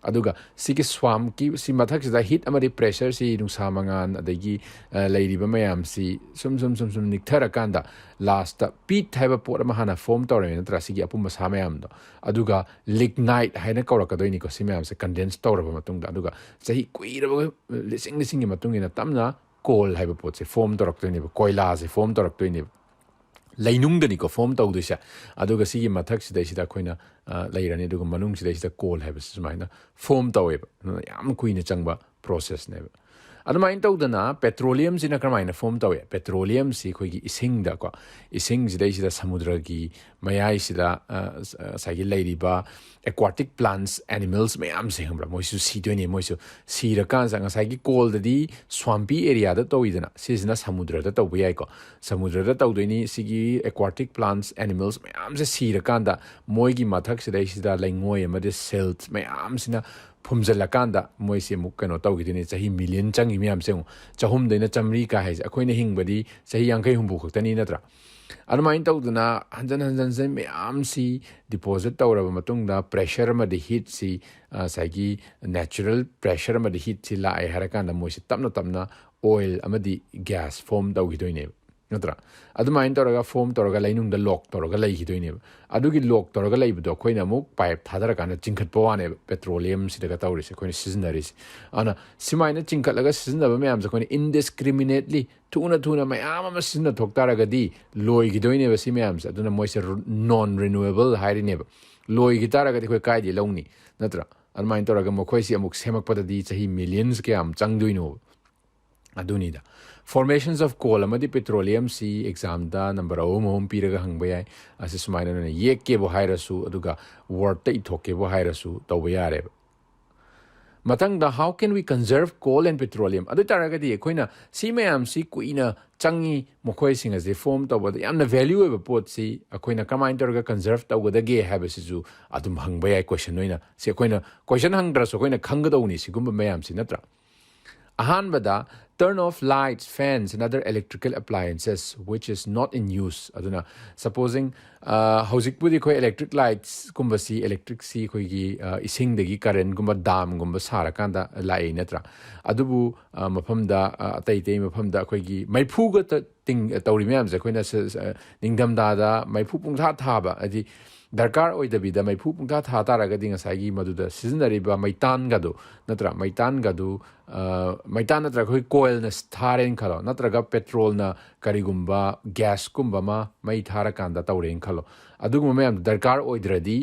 ꯑꯗꯨꯒ ꯁꯤꯒꯤ swampꯀꯤ ꯁꯤ ꯃꯊꯛꯁꯤꯗ heat ꯑꯃꯗꯤ pressureꯁꯤ, ꯅꯨꯡꯁꯥ ꯃꯉꯥꯜ, ꯑꯗꯒꯤ ꯂꯩꯔꯤꯕ ꯃꯌꯥꯝꯁꯤ ꯁꯨꯝ ꯁꯨꯝ ꯁꯨꯝ ꯁꯨꯝ ꯅꯤꯛꯊꯔꯀꯥꯟꯗ lastꯇ peat ꯍꯥꯏꯕ ꯄꯣꯠ ꯑꯃ ꯍꯥꯟꯅ form ꯇꯧꯔꯝꯃꯤ, ꯅꯠꯇ꯭ꯔꯥ? ꯁꯤꯒꯤ ꯑꯄꯨꯝ ꯑꯁꯥ ꯃꯌꯥꯝꯗꯣ꯫ ꯑꯗꯨꯒ lignite ꯍꯥꯏꯅ ꯀꯧꯔꯛꯀꯗꯣꯏꯅꯤꯀꯣ, ꯁꯤ ꯃꯌꯥꯝꯁꯦ condense ꯇꯧꯔꯕ ꯃꯇꯨꯡꯗ꯫ ꯑꯗꯨꯒ ꯆꯍꯤ ꯀꯨꯏꯔꯕ, ꯂꯤꯁꯤꯡ ꯂꯤꯁꯤꯡꯒꯤ ꯃꯇꯨꯡ ꯏꯟꯅ ꯇꯞꯅ coal ꯍꯥꯏꯕ ꯄꯣꯠꯁꯦ form ꯇꯧꯔꯛꯇꯣꯏꯅꯦꯕ, ꯀꯣꯏꯂꯥꯁꯦ form ꯇꯧꯔꯛꯇꯣꯏꯅꯦꯕ꯫ ꯂꯩꯅꯨꯡꯗꯅꯤꯀꯣ form ꯇꯧꯗꯣꯏꯁꯦ꯫ ꯑꯗꯨꯒ ꯁꯤꯒꯤ ꯃꯊꯛꯁꯤꯗꯩꯁꯤꯗ ꯑꯩꯈꯣꯏꯅ ꯂꯩꯔꯅꯤ, ꯑꯗꯨꯒ ꯃꯅꯨꯡꯁꯤꯗꯩꯁꯤꯗ coal ꯍꯥꯏꯕꯁꯤ ꯁꯨꯃꯥꯏꯅ form ꯇꯧꯋꯦꯕ꯫ ꯑꯗꯨꯅ ꯌꯥꯝ ꯀꯨꯏꯅ ꯆꯪꯕ processꯅꯦꯕ꯫ ꯑꯗꯨꯃꯥꯏꯅ ꯇꯧꯗꯅ petroleumꯁꯤꯅ ꯀꯔꯝꯍꯥꯏꯅ form ꯇꯧꯏ? Petroleumꯁꯤ ꯑꯩꯈꯣꯏꯒꯤ ꯏꯁꯤꯡꯗꯀꯣ, ꯏꯁꯤꯡꯁꯤꯗꯩꯁꯤꯗ ꯁꯃꯨꯗ꯭ꯔꯒꯤ ꯃꯌꯥꯏꯁꯤꯗ ꯉꯁꯥꯏꯒꯤ ꯂꯩꯔꯤꯕ aquatic plants, animals ꯃꯌꯥꯝꯁꯦ, ꯈꯪꯕ꯭ꯔꯥ? ꯃꯣꯏꯁꯨ ꯁꯤꯗꯣꯏꯅꯦ꯫ ꯃꯣꯏꯁꯨ ꯁꯤꯔꯀꯥꯟꯁꯤꯗ, ꯉꯁꯥꯏꯒꯤ coalꯗꯗꯤ swampy areaꯗ ꯇꯧꯋꯤꯗꯅ, ꯁꯤꯁꯤꯅ ꯁꯃꯨꯗ꯭ꯔꯗ ꯇꯧꯕ ꯌꯥꯏꯀꯣ꯫ ꯁꯃꯨꯗ꯭ꯔꯗ ꯇꯧꯗꯣꯏꯅꯤ꯫ ꯁꯤꯒꯤ aquatic plants, animals ꯃꯌꯥꯝꯁꯦ ꯁꯤꯔꯀꯥꯟꯗ ꯃꯣꯏꯒꯤ ꯃꯊꯛꯁꯤꯗꯩꯁꯤꯗ ꯂꯩꯉꯣꯏ ꯑꯃꯗꯤ silt ꯃꯌꯥꯝꯁꯤꯅ ꯐꯨꯝꯖꯤꯜꯂꯀꯥꯟꯗ ꯃꯣꯏꯁꯦ ꯑꯃꯨꯛ ꯀꯩꯅꯣ ꯇꯧꯈꯤꯗꯣꯏꯅꯤ꯫ ꯆꯍꯤ million ꯆꯪꯈꯤ ꯃꯌꯥꯝꯁꯦ ꯑꯃꯨꯛ, ꯆꯍꯨꯝꯗꯩꯅ ꯆꯥꯝꯃꯔꯤ ꯀꯥ ꯍꯥꯏꯁꯦ꯫ ꯑꯩꯈꯣꯏꯅ ꯍꯤꯡꯕꯗꯤ ꯆꯍꯤ ꯌꯥꯡꯈꯩ ꯍꯨꯝꯐꯨ ꯈꯛꯇꯅꯤ, ꯅꯠꯇ꯭ꯔꯥ? ꯑꯗꯨꯃꯥꯏꯅ ꯇꯧꯗꯅ ꯍꯟꯖꯟ ꯍꯟꯖꯟ ꯍꯟꯖꯟ ꯃꯌꯥꯝꯁꯤ deposit ꯇꯧꯔꯕ ꯃꯇꯨꯡꯗ pressure ꯑꯃꯗꯤ heatꯁꯤ, ꯉꯁꯥꯏꯒꯤ natural pressure ꯑꯃꯗꯤ heatꯁꯤ ꯂꯥꯛꯑꯦ ꯍꯥꯏꯔꯀꯥꯟꯗ ꯃꯣꯏꯁꯤ ꯇꯞꯅ ꯇꯞꯅ oil ꯑꯃꯗꯤ gas form ꯇꯧꯈꯤꯗꯣꯏꯅꯦꯕ, ꯅꯠꯇ꯭ꯔꯥ? ꯑꯗꯨꯃꯥꯏꯅ ꯇꯧꯔꯒ form ꯇꯧꯔꯒ ꯂꯩꯅꯨꯡꯗ lock ꯇꯧꯔꯒ ꯂꯩꯈꯤꯗꯣꯏꯅꯦꯕ꯫ ꯑꯗꯨꯒꯤ lock ꯇꯧꯔꯒ ꯂꯩꯕꯗꯣ ꯑꯩꯈꯣꯏꯅ ꯑꯃꯨꯛ pipe ꯊꯥꯗꯔꯀꯥꯟꯗ ꯆꯤꯡꯈꯠꯄ ꯋꯥꯅꯦꯕ, petroleumꯁꯤꯗꯒ ꯇꯧꯔꯤꯁꯦ, ꯑꯩꯈꯣꯏꯅ ꯁꯤꯖꯤꯟꯅꯔꯤꯁꯦ꯫ ꯑꯗꯨꯅ ꯁꯨꯃꯥꯏꯅ ꯆꯤꯡꯈꯠꯂꯒ ꯁꯤꯖꯤꯟꯅꯕ ꯃꯌꯥꯝꯁꯦ ꯑꯩꯈꯣꯏꯅ indiscriminately ꯊꯨꯅ ꯊꯨꯅ ꯃꯌꯥꯝ ꯑꯃ ꯁꯤꯖꯤꯟꯅꯊꯣꯛ ꯇꯥꯔꯒꯗꯤ ꯂꯣꯏꯈꯤꯗꯣꯏꯅꯦꯕ ꯁꯤ ꯃꯌꯥꯝꯁꯦ꯫ ꯑꯗꯨꯅ ꯃꯣꯏꯁꯦ non renewable ꯍꯥꯏꯔꯤꯅꯦꯕ꯫ ꯂꯣꯏꯈꯤ ꯇꯥꯔꯒꯗꯤ ꯑꯩꯈꯣꯏ ꯀꯥꯏꯗꯩ ꯂꯧꯅꯤ, ꯅꯠꯇ꯭ꯔꯥ? ꯑꯗꯨꯃꯥꯏꯅ ꯇꯧꯔꯒ ꯃꯈꯣꯏꯁꯤ ꯑꯃꯨꯛ ꯁꯦꯝꯃꯛꯄꯗꯗꯤ ꯆꯍꯤ millions ꯀꯌꯥꯝ ꯆꯪꯗꯣꯏꯅꯣꯕ꯫ ꯑꯗꯨꯅꯤꯗ, formations of coal ꯑꯃꯗꯤ petroleumꯁꯤ examꯗ number ꯑꯍꯨꯝ ꯑꯍꯨꯝ ꯄꯤꯔꯒ ꯍꯪꯕ ꯌꯥꯏ꯫ ꯑꯁꯤ ꯁꯨꯃꯥꯏꯅ ꯅꯣꯏꯅ ꯌꯦꯛꯀꯦꯕꯨ ꯍꯥꯏꯔꯁꯨ, ꯑꯗꯨꯒ wordꯇ ꯏꯊꯣꯛꯀꯦꯕꯨ ꯍꯥꯏꯔꯁꯨ ꯇꯧꯕ ꯌꯥꯔꯦꯕ꯫ ꯃꯊꯪꯗ, how can we conserve coal and petroleum? ꯑꯗꯨ ꯑꯣꯏ ꯇꯥꯔꯒꯗꯤ ꯑꯩꯈꯣꯏꯅ ꯁꯤ ꯃꯌꯥꯝꯁꯤ ꯀꯨꯏꯅ ꯆꯪꯉꯤ, ꯃꯈꯣꯏꯁꯤꯡ ꯑꯁꯤ ꯐꯣꯝ ꯇꯧꯕꯗ ꯌꯥꯝꯅ ꯚꯦꯂ꯭ꯌꯨ ꯑꯣꯏꯕ ꯄꯣꯠꯁꯤ ꯑꯩꯈꯣꯏꯅ ꯀꯃꯥꯏꯅ ꯇꯧꯔꯒ ꯀꯟꯖꯔꯚ ꯇꯧꯒꯗꯒꯦ ꯍꯥꯏꯕꯁꯤꯁꯨ ꯑꯗꯨꯝ ꯍꯪꯕ ꯌꯥꯏ ꯀꯣꯏꯁꯟ ꯑꯣꯏꯅ꯫ ꯁꯤ ꯑꯩꯈꯣꯏꯅ ꯀꯣꯏꯁꯟ ꯍꯪꯗ꯭ꯔꯁꯨ ꯑꯩꯈꯣꯏꯅ ꯈꯪꯒꯗꯧꯅꯤ ꯁꯤꯒꯨꯝꯕ ꯃꯌꯥꯝꯁꯤ, ꯅꯠꯇ꯭ꯔꯥ? ꯑꯍꯥꯟꯕꯗ, turn off lights, fans and other electrical appliances which is not in use. ꯑꯗꯨꯅ, supposing, ꯍꯧꯖꯤꯛꯄꯨꯗꯤ ꯑꯩꯈꯣꯏ ꯏꯂꯦꯛꯇ꯭ꯔꯤꯛ ꯂꯥꯏꯠꯁꯀꯨꯝꯕꯁꯤ, ꯏꯂꯦꯛꯇ꯭ꯔꯤꯛꯁꯤ ꯑꯩꯈꯣꯏꯒꯤ ꯏꯁꯤꯡꯗꯒꯤ ꯀꯔꯦꯟꯒꯨꯝꯕ ꯗꯥꯝꯒꯨꯝꯕ ꯁꯥꯔꯀꯥꯟꯗ ꯂꯥꯛꯏ, ꯅꯠꯇ꯭ꯔꯥ? ꯑꯗꯨꯕꯨ ꯃꯐꯝꯗ, ꯑꯇꯩ ꯑꯇꯩ ꯃꯐꯝꯗ ꯑꯩꯈꯣꯏꯒꯤ ꯃꯩꯐꯨꯒ ꯇꯤꯡ ꯇꯧꯔꯤ ꯃꯌꯥꯝꯁꯦ ꯑꯩꯈꯣꯏꯅ ꯅꯤꯡꯊꯝꯊꯥꯗ ꯃꯩꯐꯨ ꯄꯨꯡꯊꯥ ꯊꯥꯕ, ꯍꯥꯏꯗꯤ ꯗꯔꯀꯥꯔ ꯑꯣꯏꯗꯕꯤꯗ ꯃꯩꯐꯨ ꯄꯨꯡꯊꯥ ꯊꯥ ꯇꯥꯔꯒꯗꯤ ꯉꯁꯥꯏꯒꯤ ꯃꯗꯨꯗ ꯁꯤꯖꯤꯟꯅꯔꯤꯕ ꯃꯩꯇꯥꯟꯒꯗꯣ, ꯅꯠꯇ꯭ꯔꯥ? ꯃꯩꯇꯥꯟꯒꯗꯨ, ꯃꯩꯇꯥꯟ ꯅꯠꯇ꯭ꯔꯒ ꯑꯩꯈꯣꯏ ꯀꯣꯏꯜꯅ ꯊꯥꯔꯦꯅ ꯈꯜꯂꯣ, ꯅꯠꯇ꯭ꯔꯒ ꯄꯦꯇ꯭ꯔꯣꯜꯅ ꯀꯔꯤꯒꯨꯝꯕ ꯒ꯭ꯌꯥꯁꯀꯨꯝꯕ ꯑꯃ ꯃꯩ ꯊꯥꯔꯀꯥꯟꯗ ꯇꯧꯔꯦꯅ ꯈꯜꯂꯣ, ꯑꯗꯨꯒꯨꯝꯕ ꯃꯌꯥꯝꯗꯣ ꯗꯔꯀꯥꯔ ꯑꯣꯏꯗ꯭ꯔꯗꯤ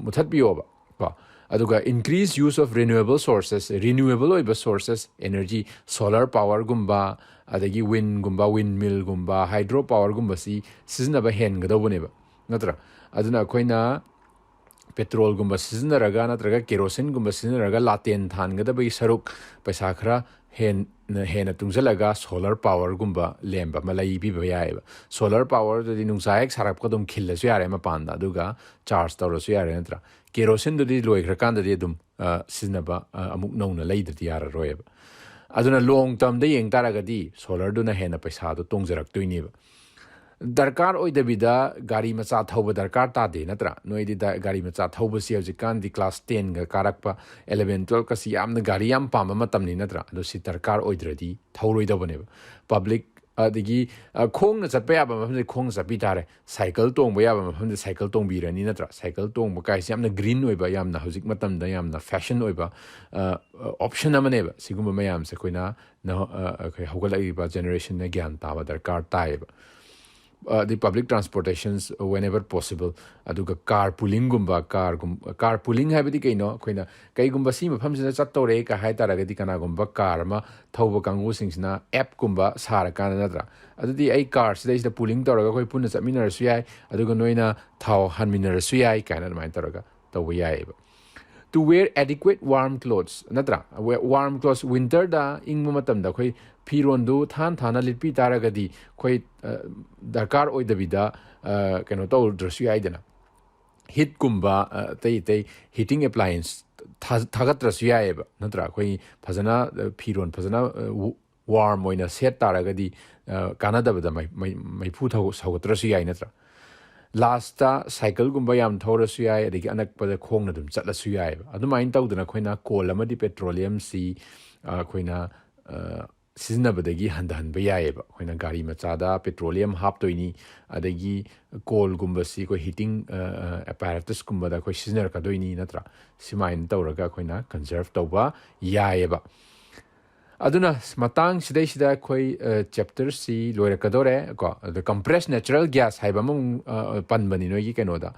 ꯃꯨꯊꯠꯄꯤꯌꯣꯕ꯫ ꯀꯣ ꯑꯗꯨꯒ increase use of renewable sources, renewable ꯑꯣꯏꯕ sources energy, solar powerꯒꯨꯝꯕ, ꯑꯗꯒꯤ windꯒꯨꯝꯕ, windmillꯒꯨꯝꯕ, hydro powerꯒꯨꯝꯕꯁꯤ ꯁꯤꯖꯤꯟꯅꯕ ꯍꯦꯟꯒꯗꯧꯕꯅꯦꯕ, ꯅꯠꯇ꯭ꯔꯥ? ꯑꯗꯨꯅ ꯑꯩꯈꯣꯏꯅ ꯄꯦꯇ꯭ꯔꯣꯜꯒꯨꯝꯕ ꯁꯤꯖꯤꯟꯅꯔꯒ ꯅꯠꯇ꯭ꯔꯒ ꯀꯦꯔꯣꯁꯤꯟꯒꯨꯝꯕ ꯁꯤꯖꯤꯟꯅꯔꯒ ꯂꯥꯇꯦꯟ ꯊꯥꯟꯒꯗꯕꯒꯤ ꯁꯔꯨꯛ ꯄꯩꯁꯥ ꯈꯔ ꯍꯦꯟꯅ ꯍꯦꯟꯅ ꯇꯨꯡꯁꯤꯜꯂꯒ solar powerꯒꯨꯝꯕ lamp ꯑꯃ ꯂꯩꯕꯤꯕ ꯌꯥꯏꯑꯕ꯫ Solar powerꯗꯨꯗꯤ ꯅꯨꯡꯁꯥ ꯍꯦꯛ ꯁꯥꯔꯛꯄ ꯑꯗꯨꯝ ꯈꯤꯜꯂꯁꯨ ꯌꯥꯔꯦ ꯃꯄꯥꯟꯗ, ꯑꯗꯨꯒ charge ꯇꯧꯔꯁꯨ ꯌꯥꯔꯦ, ꯅꯠꯇ꯭ꯔꯥ? ꯀꯦꯔꯣꯁꯤꯟꯗꯨꯗꯤ ꯂꯣꯏꯈ꯭ꯔꯀꯥꯟꯗꯗꯤ ꯑꯗꯨꯝ ꯁꯤꯖꯤꯟꯅꯕ ꯑꯃꯨꯛ ꯅꯧꯅ ꯂꯩꯗ꯭ꯔꯗꯤ ꯌꯥꯔꯔꯣꯏꯕ꯫ ꯑꯗꯨꯅ long termꯗ ꯌꯦꯡ ꯇꯥꯔꯒꯗꯤ solarꯗꯨꯅ ꯍꯦꯟꯅ ꯄꯩꯁꯥꯗꯣ ꯇꯣꯡꯖꯔꯛꯇꯣꯏꯅꯦꯕ꯫ ꯗꯔꯀꯥꯔ ꯑꯣꯏꯗꯕꯤꯗ ꯒꯥꯔꯤ ꯃꯆꯥ ꯊꯧꯕ ꯗꯔꯀꯥꯔ ꯇꯥꯗꯦ, ꯅꯠꯇ꯭ꯔꯥ? ꯅꯣꯏꯗꯤ ꯒꯥꯔꯤ ꯃꯆꯥ ꯊꯧꯕꯁꯤ ꯍꯧꯖꯤꯛꯀꯥꯟꯗꯤ class tenꯒ ꯀꯥꯔꯛꯄ, eleven twelveꯀꯁꯤ ꯌꯥꯝꯅ ꯒꯥꯔꯤ ꯌꯥꯝ ꯄꯥꯝꯕ ꯃꯇꯝꯅꯤ, ꯅꯠꯇ꯭ꯔꯥ? ꯑꯗꯣ ꯁꯤ ꯗꯔꯀꯥꯔ ꯑꯣꯏꯗ꯭ꯔꯗꯤ ꯊꯧꯔꯣꯏꯗꯧꯕꯅꯦꯕ꯫ Public ꯑꯗꯒꯤ ꯈꯣꯡꯅ ꯆꯠꯄ ꯌꯥꯕ ꯃꯐꯝꯗ ꯈꯣꯡꯅ ꯆꯠꯄꯤ ꯇꯥꯔꯦ, ꯁꯥꯏꯀꯜ ꯇꯣꯡꯕ ꯌꯥꯕ ꯃꯐꯝꯗ ꯁꯥꯏꯀꯜ ꯇꯣꯡꯕꯤꯔꯅꯤ, ꯅꯠꯇ꯭ꯔꯥ? ꯁꯥꯏꯀꯜ ꯇꯣꯡꯕ ꯀꯥꯏꯁꯦ ꯌꯥꯝꯅ green ꯑꯣꯏꯕ, ꯌꯥꯝꯅ ꯍꯧꯖꯤꯛ ꯃꯇꯝꯗ ꯌꯥꯝꯅ fashion ꯑꯣꯏꯕ option ꯑꯃꯅꯦꯕ꯫ ꯁꯤꯒꯨꯝꯕ ꯃꯌꯥꯝꯁꯦ ꯑꯩꯈꯣꯏꯅ ꯑꯩꯈꯣꯏ ꯍꯧꯒꯠꯂꯛꯂꯤꯕ generationꯅ ꯒ꯭ꯌꯥꯟ ꯇꯥꯕ ꯗꯔꯀꯥꯔ ꯇꯥꯏꯌꯦꯕ꯫ ꯑꯗꯩ public transportations whenever possible, ꯑꯗꯨꯒ car poolingꯒꯨꯝꯕ, carꯒꯨꯝ car pooling ꯍꯥꯏꯕꯗꯤ ꯀꯩꯅꯣ? ꯑꯩꯈꯣꯏꯅ ꯀꯩꯒꯨꯝꯕ ꯁꯤ ꯃꯐꯝꯁꯤꯗ ꯆꯠꯇꯧꯔꯦ ꯀ ꯍꯥꯏ ꯇꯥꯔꯒꯗꯤ ꯀꯅꯥꯒꯨꯝꯕ car ꯑꯃ ꯊꯧꯕ ꯀꯥꯡꯕꯨꯁꯤꯡꯁꯤꯅ appꯀꯨꯝꯕ ꯁꯥꯔꯀꯥꯟꯗ, ꯅꯠꯇ꯭ꯔꯥ? ꯑꯗꯨꯗꯤ ꯑꯩ car ꯁꯤꯗꯩꯁꯤꯗ pooling ꯇꯧꯔꯒ ꯑꯩꯈꯣꯏ ꯄꯨꯟꯅ ꯆꯠꯃꯤꯟꯅꯔꯁꯨ ꯌꯥꯏ, ꯑꯗꯨꯒ ꯅꯣꯏꯅ ꯊꯥꯎ ꯍꯟꯃꯤꯟꯅꯔꯁꯨ ꯌꯥꯏ ꯀꯥꯏꯅ ꯑꯗꯨꯃꯥꯏꯅ ꯇꯧꯔꯒ ꯇꯧꯕ ꯌꯥꯏꯑꯕ꯫ To wear adequate warm clothes, ꯅꯠꯇ꯭ꯔꯥ? Warm clothes, winterꯗ ꯏꯪꯕ ꯃꯇꯝꯗ ꯑꯩꯈꯣꯏ ꯐꯤꯔꯣꯟꯗꯨ ꯊꯥꯟ ꯊꯥꯅ ꯂꯤꯠꯄꯤ ꯇꯥꯔꯒꯗꯤ ꯑꯩꯈꯣꯏ ꯗꯔꯀꯥꯔ ꯑꯣꯏꯗꯕꯤꯗ ꯀꯩꯅꯣ ꯇꯧꯗ꯭ꯔꯁꯨ ꯌꯥꯏꯗꯅ, ꯍꯤꯠꯀꯨꯝꯕ ꯑꯇꯩ ꯑꯇꯩ ꯍꯤꯇꯤꯡ ꯑꯦꯄ꯭ꯂꯥꯌꯦꯟꯁ ꯊꯥꯒꯠꯇ꯭ꯔꯁꯨ ꯌꯥꯏꯑꯕ, ꯅꯠꯇ꯭ꯔꯥ? ꯑꯩꯈꯣꯏ ꯐꯖꯅ ꯐꯤꯔꯣꯟ ꯐꯖꯅ ꯋꯥꯔꯝ ꯑꯣꯏꯅ ꯁꯦꯠ ꯇꯥꯔꯒꯗꯤ ꯀꯥꯟꯅꯗꯕꯗ ꯃꯩꯐꯨ ꯁꯧꯒꯠꯇ꯭ꯔꯁꯨ ꯌꯥꯏ, ꯅꯠꯇ꯭ꯔꯥ? ꯂꯥꯁꯇ ꯁꯥꯏꯀꯜꯒꯨꯝꯕ ꯌꯥꯝ ꯊꯧꯔꯁꯨ ꯌꯥꯏ, ꯑꯗꯒꯤ ꯑꯅꯛꯄꯗ ꯈꯣꯡꯅ ꯑꯗꯨꯝ ꯆꯠꯂꯁꯨ ꯌꯥꯏꯑꯕ꯫ ꯑꯗꯨꯃꯥꯏꯅ ꯇꯧꯗꯅ ꯑꯩꯈꯣꯏꯅ ꯀꯣꯜ ꯑꯃꯗꯤ ꯄꯦꯇ꯭ꯔꯣꯂꯤꯌꯝꯁꯤ ꯑꯩꯈꯣꯏꯅ ꯁꯤꯖꯤꯟꯅꯕꯗꯒꯤ ꯍꯟꯊꯍꯟꯕ ꯌꯥꯏꯑꯕ꯫ ꯑꯩꯈꯣꯏꯅ ꯒꯥꯔꯤ ꯃꯆꯥꯗ ꯄꯦꯇ꯭ꯔꯣꯂꯤꯌꯝ ꯍꯥꯞꯇꯣꯏꯅꯤ, ꯑꯗꯒꯤ ꯀꯣꯜꯒꯨꯝꯕꯁꯤ ꯑꯩꯈꯣꯏ ꯍꯤꯇꯤꯡ ꯑꯦꯄꯥꯔꯦꯇꯁꯀꯨꯝꯕꯗ ꯑꯩꯈꯣꯏ ꯁꯤꯖꯤꯟꯅꯔꯛꯀꯗꯣꯏꯅꯤ, ꯅꯠꯇ꯭ꯔꯥ? ꯁꯨꯃꯥꯏꯅ ꯇꯧꯔꯒ ꯑꯩꯈꯣꯏꯅ ꯀꯟꯖꯔꯞ ꯇꯧꯕ ꯌꯥꯏꯑꯕ꯫ ꯑꯗꯨꯅ ꯃꯇꯥꯡꯁꯤꯗꯩꯁꯤꯗ ꯑꯩꯈꯣꯏ ꯆꯦꯞꯇꯔꯁꯤ ꯂꯣꯏꯔꯛꯀꯗꯧꯔꯦ ꯀꯣ꯫ ꯑꯗ compressed natural gas ꯍꯥꯏꯕ ꯑꯃ ꯄꯟꯕꯅꯤ ꯅꯣꯏꯒꯤ ꯀꯩꯅꯣꯗ,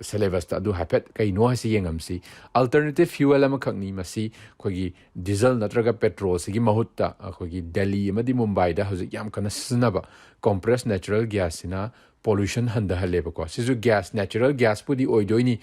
ꯁꯦꯂꯦꯕꯁꯇ꯫ ꯑꯗꯨ ꯍꯥꯏꯐꯦꯠ ꯀꯩꯅꯣ ꯍꯥꯏꯁꯤ ꯌꯦꯡꯉꯝꯁꯤ꯫ ꯑꯜꯇꯔꯅꯦꯇꯤꯞ ꯐ꯭ꯌꯨꯋꯦꯜ ꯑꯃꯈꯛꯅꯤ ꯃꯁꯤ꯫ ꯑꯩꯈꯣꯏꯒꯤ ꯗꯤꯖꯜ ꯅꯠꯇ꯭ꯔꯒ ꯄꯦꯇ꯭ꯔꯣꯜꯁꯤꯒꯤ ꯃꯍꯨꯠꯇ ꯑꯩꯈꯣꯏꯒꯤ ꯗꯦꯜꯂꯤ ꯑꯃꯗꯤ ꯃꯨꯝꯕꯥꯏꯗ ꯍꯧꯖꯤꯛ ꯌꯥꯝ ꯀꯟꯅ ꯁꯤꯖꯤꯟꯅꯕ compressed natural gasꯁꯤꯅ ꯄꯣꯂꯨꯁꯟ ꯍꯟꯊꯍꯜꯂꯦꯕꯀꯣ꯫ ꯁꯤꯁꯨ ꯒ꯭ꯌꯥꯁ, ꯅꯦꯆꯔꯦꯜ ꯒ꯭ꯌꯥꯁꯄꯨꯗꯤ ꯑꯣꯏꯗꯣꯏꯅꯤ,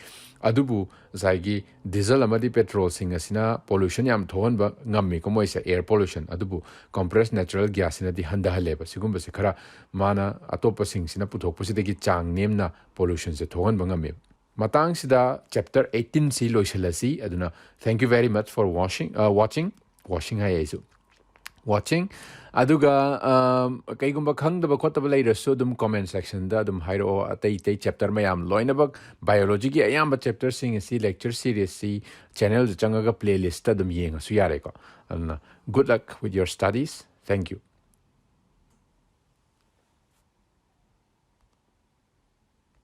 ꯑꯗꯨꯕꯨ ꯉꯁꯥꯏꯒꯤ ꯗꯤꯖꯜ ꯑꯃꯗꯤ ꯄꯦꯇ꯭ꯔꯣꯜꯁꯤꯡ ꯑꯁꯤꯅ ꯄꯣꯂꯨꯁꯟ ꯌꯥꯝ ꯊꯣꯛꯍꯟꯕ ꯉꯝꯃꯤꯀꯣ ꯃꯣꯏꯁꯦ, ꯑꯦꯌꯔ ꯄꯣꯂꯨꯁꯟ꯫ ꯑꯗꯨꯕꯨ compressed natural gasꯁꯤꯅꯗꯤ ꯍꯟꯊꯍꯜꯂꯦꯕ꯫ ꯁꯤꯒꯨꯝꯕꯁꯦ ꯈꯔ ꯃꯥꯅ ꯑꯇꯣꯞꯄꯁꯤꯡꯁꯤꯅ ꯄꯨꯊꯣꯛꯄꯁꯤꯗꯒꯤ ꯆꯥꯡ ꯅꯦꯝꯅ ꯄꯣꯂꯨꯁꯟꯁꯦ ꯊꯣꯛꯍꯟꯕ ꯉꯝꯃꯦꯕ꯫ ꯃꯇꯥꯡꯁꯤꯗ ꯆꯦꯞꯇꯔ ꯑꯩꯠꯇꯤꯟꯁꯤ ꯂꯣꯏꯁꯤꯜꯂꯁꯤ꯫ ꯑꯗꯨꯅ thank you very much for watching, watching, watching ꯍꯥꯏ ꯑꯩꯁꯨ, watching꯫ ꯑꯗꯨꯒ ꯀꯩꯒꯨꯝꯕ ꯈꯪꯗꯕ ꯈꯣꯠꯇꯕ ꯂꯩꯔꯁꯨ ꯑꯗꯨꯝ ꯀꯣꯃꯦꯟ ꯁꯦꯛꯁꯟꯗ ꯑꯗꯨꯝ ꯍꯥꯏꯔꯛꯑꯣ꯫ ꯑꯇꯩ ꯑꯇꯩ ꯆꯦꯞꯇꯔ ꯃꯌꯥꯝ ꯂꯣꯏꯅꯃꯛ, ꯕꯥꯏꯑꯣꯂꯣꯖꯤꯒꯤ ꯑꯌꯥꯝꯕ ꯆꯦꯞꯇꯔꯁꯤꯡ ꯑꯁꯤ ꯂꯦꯛꯆꯔ ꯁꯤꯔꯤꯁꯁꯤ ꯆꯦꯅꯦꯜꯗ ꯆꯪꯉꯒ ꯄ꯭ꯂꯦꯂꯤꯁꯇ ꯑꯗꯨꯝ ꯌꯦꯡꯉꯁꯨ ꯌꯥꯔꯦꯀꯣ꯫ ꯑꯗꯨꯅ good luck with your studies. Thank you.